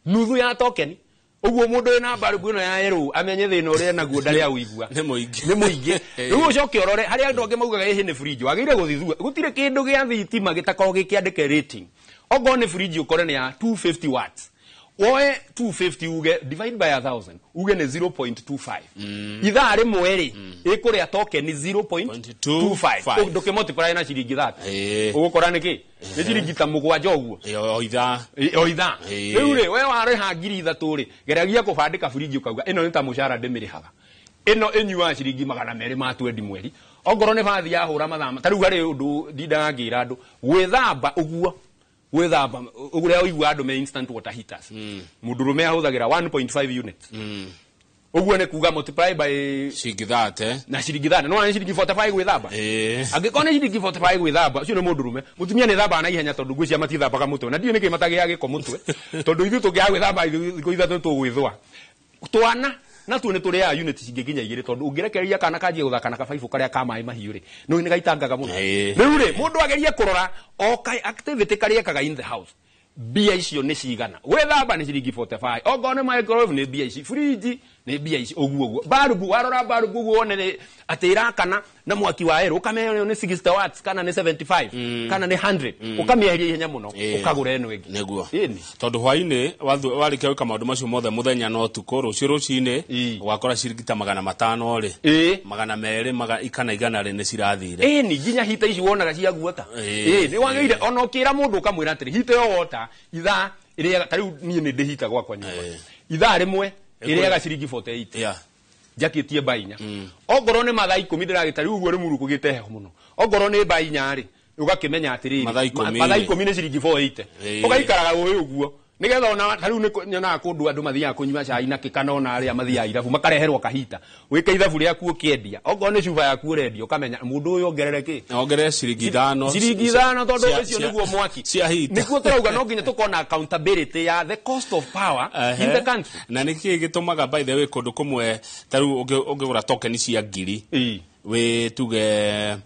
nuthu ya tokeni. Ũguo mũndũ wĩna balbu ĩno ya yerũ amenye thĩna ũrĩa naguo ndarĩ aũigua. Nĩ mũingĩ. Nĩ mũingĩ. Rĩu ũcoke ũrore harĩa andũ angĩ maugaga ĩhĩ nĩ fridge, wagĩrĩire gũthithua. Gũtirĩ kĩndũ gĩa thitima gĩtakoragwo gĩkĩandĩke rating. Okorwo nĩ fridge, ũkore nĩ ya 250 watts, woe 250 uge divide by 1000, uge nĩ 0.25. Ithaa rĩmwe rĩ, ĩkũrĩa token 0.25. Ndũkĩ multiply na ciringi 30, ũgũkora nĩ kĩ, nĩ ciringi ta 7 ũguo. O ithaa. O ithaa. Rĩu rĩ, we warĩha 3000 rĩ, geragia kũbandĩka fridge ũkauga ĩno nĩ ta mũcara ndĩmĩrĩhaga, ĩno ĩnyuaga ciringi 220 mweri. Ongorwo nĩ bathi yahũra mathaa ta rĩu, harĩ ũndũ ndindaga ngĩra andũ, gwĩthamba ũguo, gwĩthamba ũrĩa ũigua andũ me instant water heaters, mũndũrũme ahũthagĩra 1.5 units. Ũguo nĩ kuga multiply by ciringi 30. Na ciringi 30, no nĩ ciringi 45 gwĩthamba. Angĩkorwo nĩ ciringi 45 gwĩthamba, ũcio nĩ mũndũrũme. Mũtumia nĩ thambaga na ihenya tondũ ngwĩciria matithambaga mũtwe, na ndiũĩ nĩkĩ matagĩaga gĩko mũtwe, tondũ ithuĩ tũngĩaga gwĩthamba thikũ 3 tũgwĩthũa. Twana natuo nĩ tũrĩaga unit cingĩkinya 2, tondũ ũngĩrekereria kana kanjie gũthaka na kabaibũ karĩa ka maĩ mahiũ rĩ, nĩ gaitangaga mũno. Rĩu rĩ, mũndũ agerie kũrora o ka activity karĩa ekaga in the house, mbia icio nĩ cigana. Gwĩthamba nĩ ciringi 45, okorwo nĩ microwave nĩ mbia ici, fridge nĩ mbia ici, ũguo ũguo. Barubu, warora barubu ũguo wone nĩ atĩ ĩrakana na mwaki wa ĩrũ, ũkamenya ĩyo nĩ 60 watts kana nĩ 75 kana nĩ 100, ũkamĩeheria ihenya mũno, ũkagũra ĩno ĩngĩ. Nĩguo. Ĩni. Tondũ hwainĩ warĩkia gwĩka maũndũ macio mothe mũthenya na ũtukũ, rũciũ rũcinĩ ũgakora ciringi ta 500 rĩ, 200 kana 100 rĩ, nĩ cirathire. Ĩni, nginya hita ici wonaga cia guota, nĩ wagĩrĩire ona ũkĩra mũndũ ũkamwĩra atĩrĩ, hita ĩyo wota ithaa ĩrĩaga, ta rĩu niĩ nĩ ndĩ hita gwakwa nyũmba, ithaa rĩmwe ĩrĩaga ciringi 48, njakĩtie mba 4. Ongorwo nĩ mathaa 10 ndĩragĩta rĩu ũguo rĩmuru kũgĩte heho mũno, ongorwo nĩ mba 4 rĩ, ũgakĩmenya atĩrĩrĩ, Mathaa 10 mathaa rĩ. 10 nĩ ciringi 480. Ũgaikaraga ũĩ ũguo nigetha ona ta rĩu nĩ nyonaga kũndũ andũ mathiaga kũnyua cai na kĩ, kana ona arĩa mathiaga irabu makareherwo kahita, wĩke ithabu rĩaku ũkĩendia. Okorwo nĩ cuba yaku ũrendia, ũkamenya mũndũ ũyũ ongerere kĩ. Ongerere ciringi 5. Ciringi 5, tondũ ũcio nĩguo mwaki. Cia hita. Nĩguo tũrauga no nginya tũkorwo na accountability ya the cost of power in the country. Na nĩ kĩĩ gĩtũmaga, by the way, kũndũ kũmwe ta rĩu ũngĩgũra token cia 1000 wĩ tuge,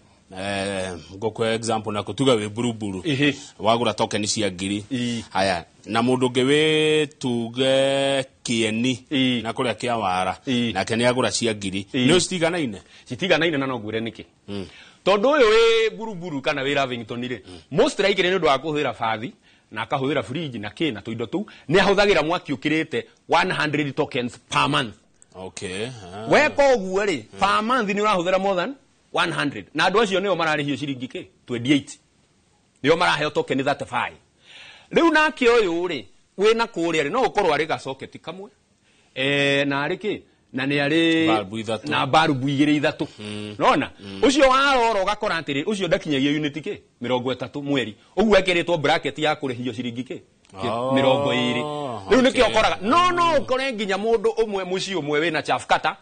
ngũkwe example na tuge wĩ Buruburu, wagũra token cia 1000, haya, na mũndũ ũngĩ wĩ tuge Kĩeni na kũrĩa Kĩawara, nake nĩ agũra cia 1000, nĩ citiganaine? Citiganaine, na no ngwĩre nĩkĩ. Tondũ ũyũ wĩ Buruburu kana wĩ Lavington rĩ, most likely nĩ ũndũ wa kũhũthĩra bathi na akahũthĩra fridge na kĩ na tũindo tũu, nĩ ahũthagĩra mwaki ũkĩrĩte 100 tokens per month. Weka ũguo rĩ, per month nĩ ũrahũthĩra more than 100, na andũ acio nĩo mararĩhio ciringi kĩ, 28, nĩo maraheo token 35. Rĩu nake ũyũ rĩ wĩna kũrĩa rĩ, no ũkorwo arĩ gacoketi kamwe, na arĩ kĩ, na nĩ arĩ Balbu 3. Na barubu 2 3. Nona ũcio warora ũgakora atĩrĩ, ũcio ndakinyagia unit kĩ, 30 mweri, ũguo ekĩrĩtwo bracket ya kũrĩhio ciringi kĩ, 20. Rĩu nĩkĩo ũkoraga no ũkore nginya mũndũ ũmwe mũciĩ ũmwe wĩna chaff cutter,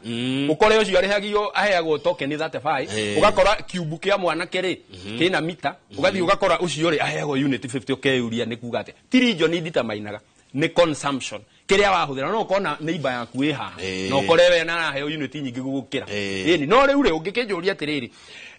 ũkore ũcio arĩhagio, aheagwo token 35, ũgakora kiumbu kĩa mwanake rĩ kĩna mita, ũgathiĩ ũgakora ũcio rĩ aheagwo unit 50. Ũkeyũria nĩ kuga atĩa. Ti region determinaga, nĩ consumption kĩrĩa wahũthĩra. No ũkona neighbor yaku ĩ haha, na ũkore we naraheo unit nyingĩ gũgũkĩra. Ĩni, no rĩu rĩ, ũngĩkĩnjũria atĩrĩrĩ,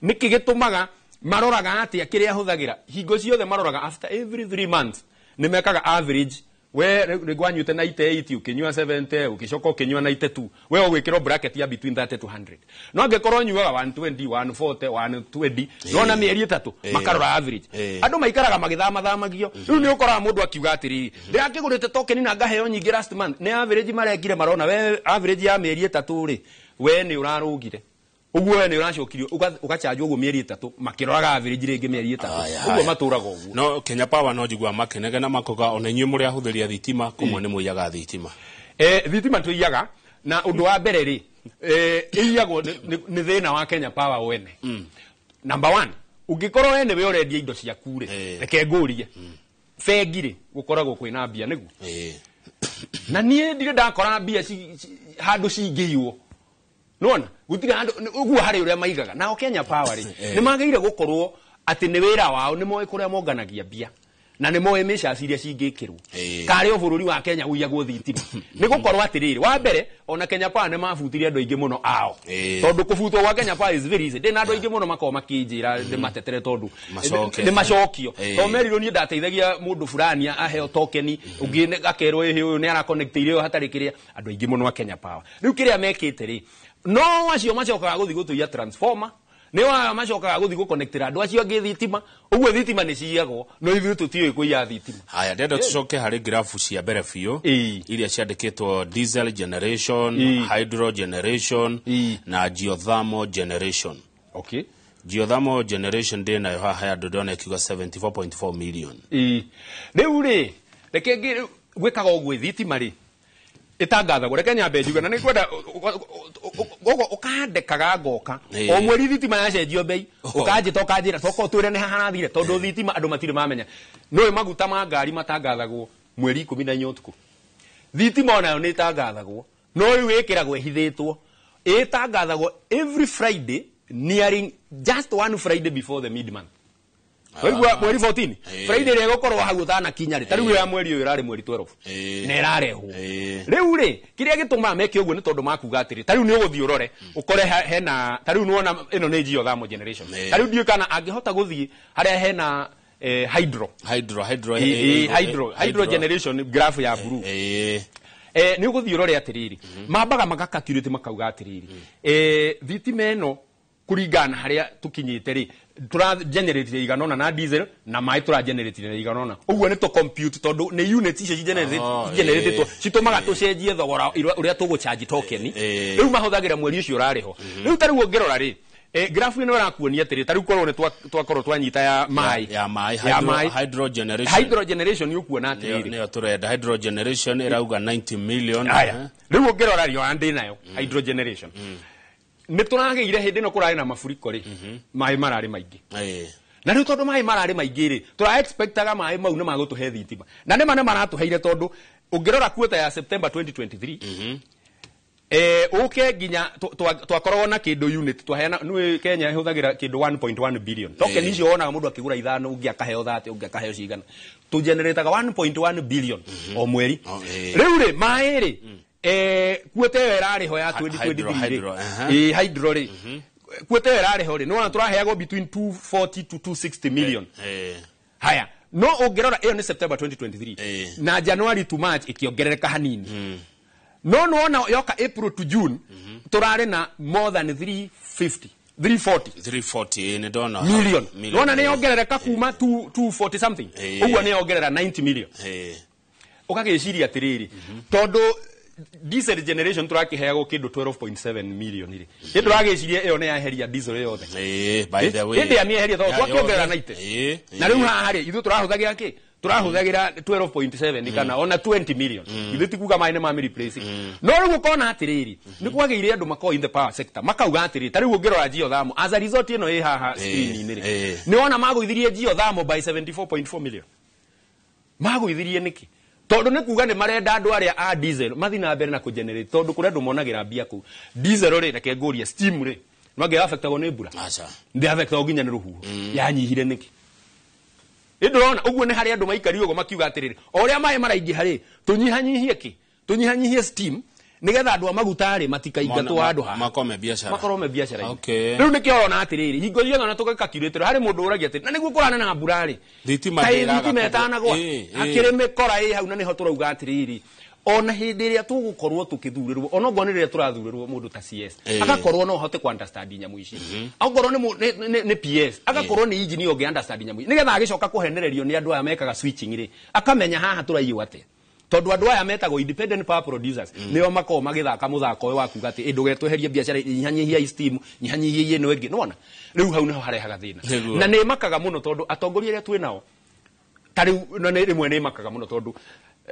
nĩkĩ gĩtũmaga Maroraga atĩa kĩrĩa hũthagĩra hingo ciothe, maroraga after every 3 months nĩ mekaga average. We rĩngĩ wanyuĩte 98, ũkĩnyua 70, ũgĩcoka ũkĩnyua 92, we ũgwĩkĩrwo bracket ya between 30 to 100. No angĩkorwo nyuaga 120, 140, 120, nona mĩeri 3 makarora average. Andũ maikaraga magĩthamathamagio. Rĩu nĩ ũkoraga mũndũ akiuga atĩrĩrĩ, ndĩrakĩgũrĩte token na ngaheo nyingĩ last month. Nĩ average marekire, marona we average ya mĩeri 3 rĩ, we nĩ ũrarũgire ũguo, we nĩ ũracokirio ũgachanjwo ũguo mĩeri 3, makĩroraga average rĩngĩ mĩeri 3. Ũguo matũraga ũguo. No Kenya Power no njigua makenega makoga ona inyuĩ mũrĩ ahũthĩri a thitima kũmwe nĩ mũiyaga thitima. Thitima tũiyaga, na ũndũ wa mbere rĩ, ĩiyagwo nĩ thĩna wa Kenya Power wene. Number 1, ũngĩkorwo we nĩwe ũrendia indo ciaku rĩ, reke ngũrie, bengi rĩ gũkoragwo kwĩna mbia nĩguo? Na niĩ ndirĩ ndakora mbia handũ cingĩiywo. Nona gũtirĩ handũ ũguo harĩ ũrĩa maigaga. Nao Kenya Power rĩ, nĩ magĩrĩire gũkorwo atĩ nĩ wĩra wao, nĩ moĩ kũrĩa monganagia mbia na nĩ moĩ mĩcaci iria cingĩkĩrwo. Karĩ o bũrũri wa Kenya ũiyagwo thitima nĩ gũkorwo atĩrĩrĩ, wa mbere ona Kenya Power nĩ mabutire andũ aingĩ mũno ao. Tondũ kũbutwo gwa Kenya Power is very easy. Ndĩ na andũ aingĩ mũno makoragwo makĩnjĩra ndĩmatetere tondũ nĩ macokio. Tondũ merirwo niĩ ndateithagia mũndũ fulani aheo tokeni, ũngĩ akerwo ĩhĩ ũyũ nĩ arakonectĩire ũyũ hatarĩ kĩrĩa. Andũ aingĩ mũno a Kenya Power rĩu kĩrĩa mekĩte rĩ, no acio macokaga gũthiĩ gũtũiya transformer, nĩ wa macokaga gũthiĩ gũconnectĩra andũ acio angĩ thitima. Ũguo thitima nĩ ciyagwo, no ithuĩ tũtiũĩ kũiya thitima. Haya, ndĩrenda tũcoke harĩ grafu cia mbere biũ iria ciandĩkĩtwo diesel generation, hydro generation na geothermal generation. Geothermal generation ndĩ nayo haha ya andũ ndĩrona ĩkiuga 74.4 million. Rĩu rĩ, reke gwĩkaga ũguo thitima rĩ itangathagwo, reke nyambe njuge na nĩngwenda ũkandekaga ngoka o mweri thitima yacenjio bei, ũkanjĩta ũkanjĩra toka ũtwĩre nĩ haha harathire, tondũ thitima andũ matirĩ mamenya. Nĩũĩ maguta ma ngari matangathagwo mweri 14 ũtukũ, thitima onayo nĩ ĩtangathagwo, no rĩu ĩkĩragwo ĩhithĩtwo, ĩtangathagwo every Friday, nearing just one Friday before the mid month. Waigua mweri 14 Friday ĩrĩa ĩgũkorwo hau ũtanakinya rĩ, ta rĩu ya mweri ũyũ ĩrarĩ mweri 12 na ĩrarehwo. Rĩu rĩ, kĩrĩa gĩtũmaga meke ũguo nĩ tondũ makuga atĩrĩ, ta rĩu nĩ ũgũthiĩ ũrore ũkore hena, ta rĩu nĩwona ĩno nĩ geothermal generation. Ta rĩu ndiũĩ kana angĩhota gũthiĩ harĩa hena hydro hydro generation graph ya blue. Nĩ ũgũthiĩ ũrore atĩrĩrĩ, mambaga magacalculate makauga atĩrĩrĩ, thitima ĩno kũringana na harĩa tũkinyĩte rĩ, tũra generate igana ũna na diesel na maĩ tũra generate igana ũna. Ũguo nĩ tũ compute, tondũ nĩ units icio cigeneratĩtwo citũmaga tũcenjie thogora ũrĩa tũgũcharge token. Rĩu mahũthagĩra mweri ũcio ũrarĩ ho. Rĩu ta rĩu ũngĩrora rĩ, graph ĩno ĩrakuonia atĩrĩ, ta rĩu korwo nĩ twakorwo twanyita ya maĩ, ya maĩ, hydro generation, hydro generation nĩ ũkuona atĩrĩrĩ, nĩyo tũrenda. Hydro generation ĩrauga 90 million. Rĩu ũngĩrora rĩ, ona ndĩ nayo hydro generation nĩ tũragĩire hĩndĩ ĩno kũrarĩ na mafuriko rĩ, maĩ mararĩ maingĩ. Na rĩu tondũ maĩ mararĩ maingĩ rĩ, tũra expectaga maĩ mau nĩ magũtũhe thitima, na nĩma nĩ maratũheire, tondũ ũngĩrora quarter ya September 2023 ũke nginya twakoragwo na kĩndũ unit twaheana. Nĩ Kenya ĩhũthagĩra kĩndũ 1.1 billion token icio wonaga mũndũ akĩgũra 5, ũngĩ akaheo 30, ũngĩ akaheo cigana, tũgenerataga 1.1 billion o mweri. Rĩu rĩ, maĩ rĩ, kuote ĩyo ĩrarĩ ho ya 2023 rĩ, hydro rĩ, kuote ĩyo ĩrarĩ ho rĩ, nĩwona tũraheagwo between 240 to 260 million. Haya, no ũngĩrora ĩyo nĩ September 2023 na January to March ĩkĩongerereka hanini, no nĩwona yoka April to June tũrarĩ na more than 350, 340 340 nĩ ndona million. Nĩwona nĩ yongerereka kuma 240 something, ũguo nĩ yongerera 90 million. Ũgagĩciria atĩrĩrĩ, tondũ diesel generation tũrakĩheagwo kĩndũ 12.7 million rĩ, ĩ ndũragĩciria ĩyo nĩ yaheria diesel yothe? By the way, ĩndĩ yamĩeheria tondũ twakĩongerera 90. Na rĩu haha rĩ, ithuĩ tũrahũthagĩra kĩ? Tũrahũthagĩra 12.7 kana ona 20 million. Ithuĩ ti kuga maĩ nĩ ma replace. No rĩu ũkona atĩrĩrĩ, nĩ kwagĩire andũ makorwo in the power sector makauga atĩrĩrĩ, ta rĩu ũngĩrora geothermal as a result ĩno ĩ haha screen-inĩ rĩ, nĩ wona magũithirie geothermal by 74.4 million. Magũithirie nĩkĩ? Tondũ nĩ kuga nĩ marenda andũ arĩa a diesel mathiĩ na mbere na kũgenerate, tondũ kũrĩ andũ monagĩra mbia kũu. Diesel rĩ, reke ngũrie, steam rĩ, no angĩ affectagwo nĩ mbura? Ndĩ affectagwo nginya nĩ rũhuho. Yanyihire nĩkĩ? Ĩ ndũrona ũguo nĩ harĩ andũ maikarire ũguo makiuga atĩrĩrĩ, o ũrĩa maĩ maraingĩha rĩ, tũnyihanyihie kĩ? Tũnyihanyihie steam Nĩgetha andũ a maguta rĩ matikaingatwo handũ haha. Makome biacara. Makorwo me biacara-inĩ. Okay. Rĩu nĩkĩo ũrona atĩrĩrĩ, hingo ciothe ona tũgĩkakiurĩtĩrwo harĩ mũndũ ũragia atĩrĩ, na nĩguo kũrana na mbura rĩ, Thitima kaĩ ndĩraga thitima kũgwa. ĩtanagwa? Hakĩrĩ mĩkora ĩ hau, na nĩho tũrauga atĩrĩrĩ, ona hĩndĩ ĩrĩa tũgũkorwo tũkĩthurĩrwo, ona okorwo nĩ rĩrĩa tũrathurĩrwo mũndũ ta CS, agakorwo no ahote ku understand nyamũ ici, okorwo nĩ PS, agakorwo nĩ engineer ũngĩ understand nyamũ ici, nĩgetha agĩcoka kũhenererio nĩ andũ aya mekaga switching rĩ, akamenya haha tũraiywo atĩa, tondũ andũ aya metagwo independent power producers nĩo makoragwo magĩthaka mũthako ũyũ wa kuga atĩ ndũgetweherie biacara, nyihanyihia steam, nyihanyihia ĩno ĩngĩ, nĩwona rĩu hau nĩho harehaga thĩna. Nĩguo. Na nĩ makaga mũno tondũ atongoria arĩa twĩ nao ta rĩu, na nĩ rĩmwe nĩ makaga mũno tondũ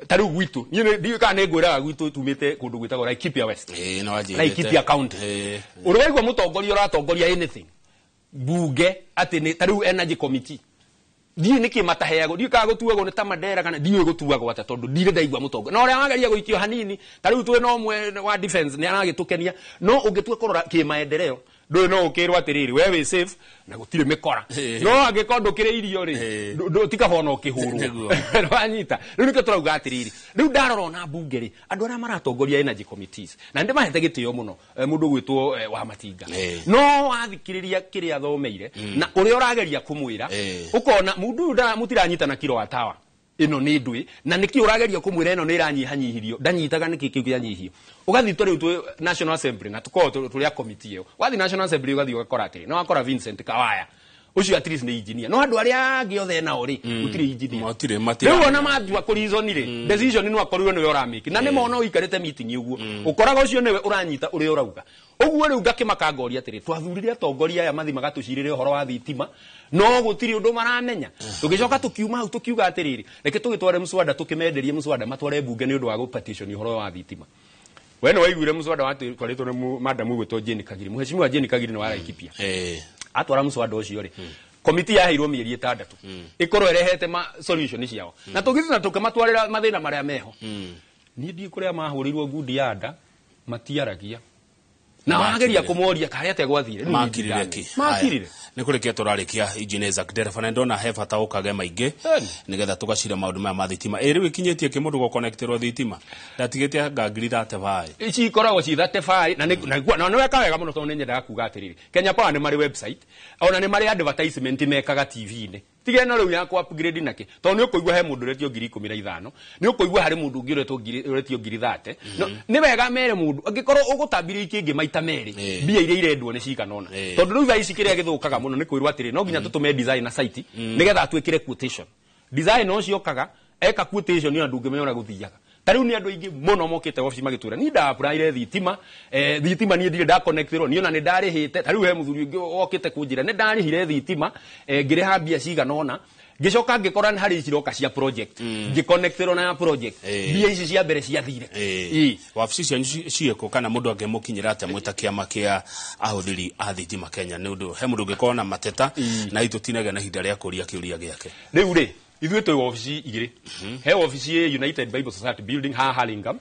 ta rĩu gwitũ niĩ ndiũĩ kana nĩ ngwĩraga gwitũ tumĩte kũndũ gwĩtagwo Laikipia West, Ĩĩ, no wanjĩrĩte. Laikipia County. Ũrĩ waigua mũtongoria ũratongoria anything bunge atĩ nĩ ta rĩu energy committee, ndiũĩ nĩkĩ mataheagwo, ndiũĩ kana gũtuagwo nĩ ta Mandera kana ndiũĩ gũtuagwo atĩa, tondũ ndirĩ ndaigua mũtongoria na ũrĩa wageria gũikio hanini. Ta rĩu twĩ na ũmwe wa defense nĩ aragĩtũkenia, no ũngĩtua kũrora kĩmaendeleo ndũĩ no ũkĩrwo atĩrĩrĩ, we wĩ safe na gũtirĩ mĩkora, no angĩkorwo ndũkĩrĩ irio rĩ, tikaba ona ũkĩhũrwo. Wanyita? Rĩu nĩkĩo tũrauga atĩrĩrĩ, rĩu ndarora ona mbunge rĩ, andũ arĩa maratongoria energy committees, na nĩ ndĩmahete gĩtĩo mũno, mũndũ ũgwĩtwo wa Matinga, no wathikĩrĩria kĩrĩa athomeire na ũrĩa ũrageria kũmwĩra, ũkona mũndũ ũyũ mũtiranyitana kiro wa tawa ĩno nĩ ndũĩ na nĩkĩ ũrageria kũmwĩra ĩno nĩ ĩranyihanyihirio, ndanyitaga nĩkĩ kĩu kĩanyihio. Ũgathiĩ ta rĩu twĩ National Assembly na tũkorwo tũrĩ a committee ĩyo, wathiĩ National Assembly ũgathiĩ ũgakora atĩrĩ, no wakora Vincent Kawaya ũcio at least nĩ engineer, no andũ arĩa angĩ othe nao rĩ, gũtirĩ engineer. Matirĩ, matirĩ. Rĩu ona matua kũ reason rĩ, decision no akorirwo nĩwe ũramake, na nĩ mona ũikarĩte meeting ũguo ũkoraga ũcio nĩwe ũranyita ũrĩa ũrauga ũguo. Rĩu ngakĩmaka ngoria atĩrĩ, twathurire atongoria aya mathi magatũcirĩre ũhoro wa thitima, no gũtirĩ ũndũ maramenya. Tũgĩcoka tũkiuma hau tũkiuga atĩrĩrĩ, reke tũgĩtware mũswada, tũkĩmenderie mũswada matware mbunge nĩ ũndũ wa gũpetition ũhoro wa thitima. We nĩ waiguire mũswada watwarĩtwo nĩ madam ũgwĩtwo Jane Kagiri, mheshimiwa Jane Kagiri nĩ wa Laikipia? Atwara mũswada ũcio rĩ, komiti yaheirwo mĩeri 6 ĩkorwo ĩrehete ma solution ciao, na tũgĩthiĩ na tũkĩmatwarĩra mathĩna marĩa meho. Niĩ ndiĩ kũrĩa mahũrĩirwo ngundi ya nda, matiaragia na wageria kũmoria karĩa atĩa gwathire. Rĩu niĩ Makirire ndingamenya. ki? Makirire. Nä kå rä kia tå rarä kia engineer Isaac Ndereba, na ndona he bata ũkage maingĩ nĩgetha tũgacira maũndũ maya ma thitima. Ĩ rĩu ĩkinyĩtie kĩ mũndũ gũconnectĩrwo thitima ndatigĩte anga ngiri 35? Ici ikoragwo ci 35, na nĩ weka wega mũno tondũ nĩ nyendaga kuga atĩrĩrĩ, Kenya Power nĩ marĩ website, ona nĩ marĩ advertisement mekaga TV-inĩ, tiga ĩno rĩu ya ku upgrade nake, tondũ nĩ ũkũigua he mũndũ ũretio ngiri 15, nĩ ũkũigua harĩ mũndũ ũngĩ ũretwo ngiri ũretio ngiri 30. No, nĩ wega mere mũndũ angĩkorwo ũgũtambirie ikĩngĩ maita merĩ, mbia iria irendwo nĩ cigana ũna, tondũ rĩu thaa ici kĩrĩa gĩthũkaga mũno nĩ kwĩrwo atĩrĩ, no nginya tũtũme design na site nĩgetha atwĩkĩre quotation. Design ũcio okaga eka quotation ĩyo, ndũngĩmenya ũrĩa gũthiaga. Ta rĩu nĩ andũ aingĩ mũno mokĩte wabici magĩtwĩra, niĩ ndaapplyire thitima, thitima niĩ ndirĩ ndaconnectĩrwo, niĩ ona nĩ ndarĩhĩte. Ta rĩu he mũthuri ũngĩ wokĩte kũnjĩra nĩ ndarĩhire thitima, ngĩrĩha mbia cigana ũna, ngĩcoka ngĩkora nĩ harĩ ciroka cia project, ngĩconnectĩrwo na ya project, mbia ici cia mbere ciathire. Ĩĩ. Wabici cianyu ciĩkũ, kana mũndũ angĩmũkinyĩra atĩa mwĩ ta kĩama kĩa ahũthĩri a thitima Kenya, nĩ ũndũ he mũndũ ũngĩkorwo na mateta na itũ tinagĩa na ihinda rĩa kũria kĩũria gĩake? Rĩu rĩ, ithuĩ twĩ wabici igĩrĩ. He wabici ĩ United Bible Society building haha Hurlingham,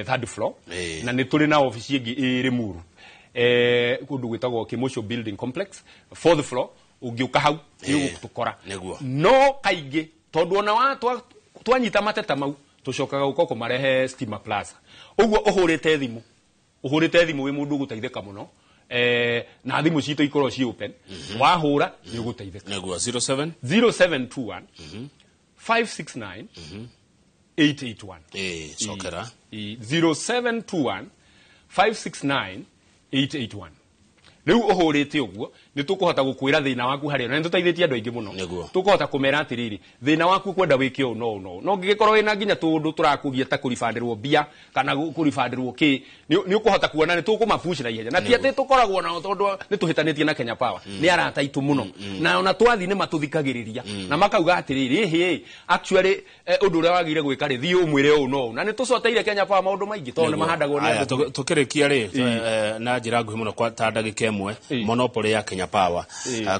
third floor, na nĩ tũrĩ na wabici ĩngĩ ĩ Limuru, kũndũ gwĩtagwo Kimosho building complex, fourth floor. Ũngĩũka hau nĩ ũgũtũkora. No kaingĩ tondũ ona wa twanyita mateta mau, tũcokaga gũka kũmarehe Stima Plaza ũguo. Ũhũrĩte thimũ wĩ mũndũ ũgũteithĩka mũno, na thimũ citũ ikorwo ci open, wahũra nĩ ũgũteithĩka. Nĩguo, 07 0721 569 881. Cokera. 0721 569 881. Rĩu ũhũrĩte ũguo nĩ tũkũhota gũkwĩra thĩna waku harĩa, na nĩ tũteithĩtie andũ aingĩ mũno. Tũkũhota kũmera atĩrĩrĩ, thĩna waku kwenda wĩke ũũ no ũũ no ũũ, no ngĩgĩkorwo wĩna nginya tũũndũ tũrakũgia ta kũribandĩrwo mbia kana kũribandĩrwo kĩ, nĩ ũkũhota kuona nĩ tũkũmapush na ihenya, na ti atĩ tũkoragwo nao tondũ nĩ tũhĩtanĩtie na Kenya Power, nĩ arata aitũ mũno, na ona twathiĩ nĩ matũthikagĩrĩria na makauga atĩrĩrĩ, ĩhĩ, actually, ũndũ ũrĩa wagĩrĩire gwĩka rĩ, thiĩ ũmwĩre ũũ no ũũ, na nĩ tũcoteire Kenya Power maũndũ maingĩ tondũ nĩ mahandagwo nĩ Aya, andũ. Tũkĩrĩkia rĩ, na njĩra nguhĩ mũno kwa ta ndagĩka 1, monopoly ya Kenya Power.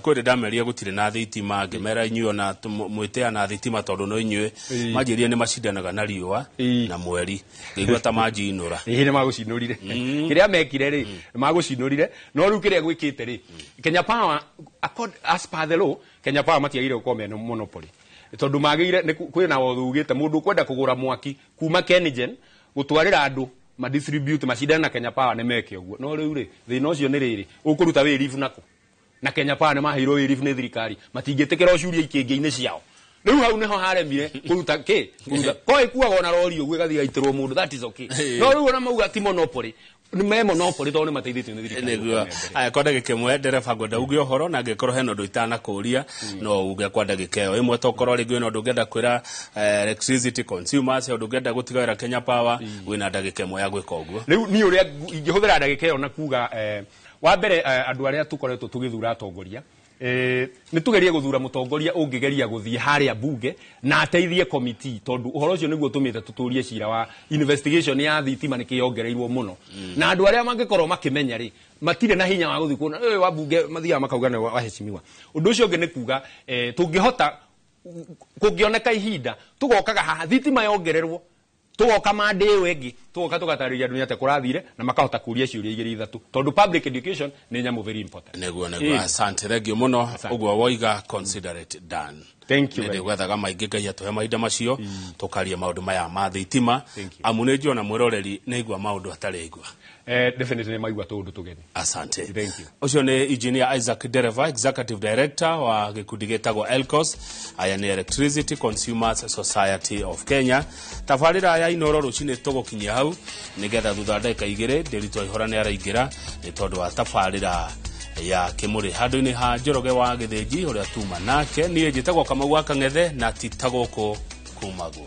Kwĩ ndameria gũtirĩ na thitima, ngĩmera inyuĩ ona mwĩtea na thitima tondũ no inyuĩ manjĩrire nĩ macindanaga na riũa na mweri, ngĩigua ta manjinũra. Ĩĩ, nĩ magũcinũrire. Kĩrĩa mekire rĩ, nĩ magũcinũrire, no rĩu kĩrĩa gwĩkĩte rĩ, Kenya Power as per the law, Kenya Power matiagĩrĩire gũkorwo mena monopoly, tondũ magĩrĩire nĩ kwĩna watho ugĩte mũndũ ũkwenda kũgũra mwaki kuma KenGen gũtwarĩra andũ. Madistribute, macindane na Kenya Power, nĩ meke ũguo. No rĩu rĩ, thĩna ũcio nĩ rĩrĩ, ũkũruta wĩribu nako na Kenya Power nĩ maheirwo wĩribu nĩ thirikari, matingĩtĩkĩra ũcurie ikĩngĩ-inĩ ciao. Rĩu hau nĩho haremire kũruta kĩ kũruta ko ĩkuagwo na rori ũguo, ĩgathiĩ ĩgaitĩrwo mũndũ, that is okay. No rĩu ona mauga ti monopoly, nĩ me monopoly tondũ nĩ mateithĩtio nĩ thirikari. Nĩguo. Gũka me mbere. Aya, kwa ndagĩka ĩmwe, ndereba, ngwenda uge ũhoro, na angĩkorwo hena ũndũ itanakũria no uge kwa ndagĩka ĩyo ĩmwe. Tokorwo rĩngĩ wĩna ũndũ ũngĩenda kwĩra electricity consumers, ũndũ ũngĩenda gũtiga wĩra Kenya Power, wĩna ndagĩka ĩmwe ya gwĩka ũguo. Rĩu niĩ ũrĩa ingĩhũthĩra ndagĩka ĩyo na kuga, wa mbere, andũ arĩa tũkoretwo tũgĩthura atongoria, nĩ tũgerie gũthura mũtongoria ũngĩgeria gũthiĩ harĩa bunge na ateithie committee, tondũ ũhoro ũcio nĩguo ũtũmĩte tũtũrie cira wa investigation ya thitima nĩkĩ yongereirwo mũno. Na andũ arĩa mangĩkorwo makĩmenya rĩ, matirĩ na hinya wa gũthiĩ kuona wa bunge, mathiaga makauga nĩ waheshimiwa. Ũndũ ũcio ũngĩ nĩ kuga, tũngĩhota kũngĩoneka ihinda tũgokaga haha thitima yongererwo, tugoka mande ĩyo ĩngĩ, tugoka tũgatarĩria andũ nĩ atĩa kũrathire na makahota kũria ciũria igĩrĩ ithatũ, tondũ public education nĩ nyamũ very important. Nĩguo. Asante, thank you mũno. Asante. Ũguo woiga, consider it done. Thank you very Nĩ gwethaga maingĩ, Ngai atũhe mahinda macio tũkaria maũndũ maya ma thitima. Thank you. Amu nĩ njiona mwĩroreri nĩ igua maũndũ atarĩ igua. Definitely nĩ maigua tũũndũ tũgeni. Asante. Thank you. Ũcio nĩ Engineer Isaac Dereva, Executive Director wa gĩkundi gĩtagwo ELCOS. Aya nĩ Electricity Consumers Society of Kenya. Tabarĩra ya Inoro rũcinĩ tũgũkinyia hau, nĩgetha thutha wa ndagĩka 2 Ndĩritũ Aihũra nĩ araingĩra nĩ tondũ wa tabarĩra ya kĩmũrĩ handũ-inĩ ha Njoroge wa Gĩthĩnji ũrĩa tuma nake. Niĩ njĩtagwo Kamau wa Kang'ethe, na ti ta gũkũ kumagwo.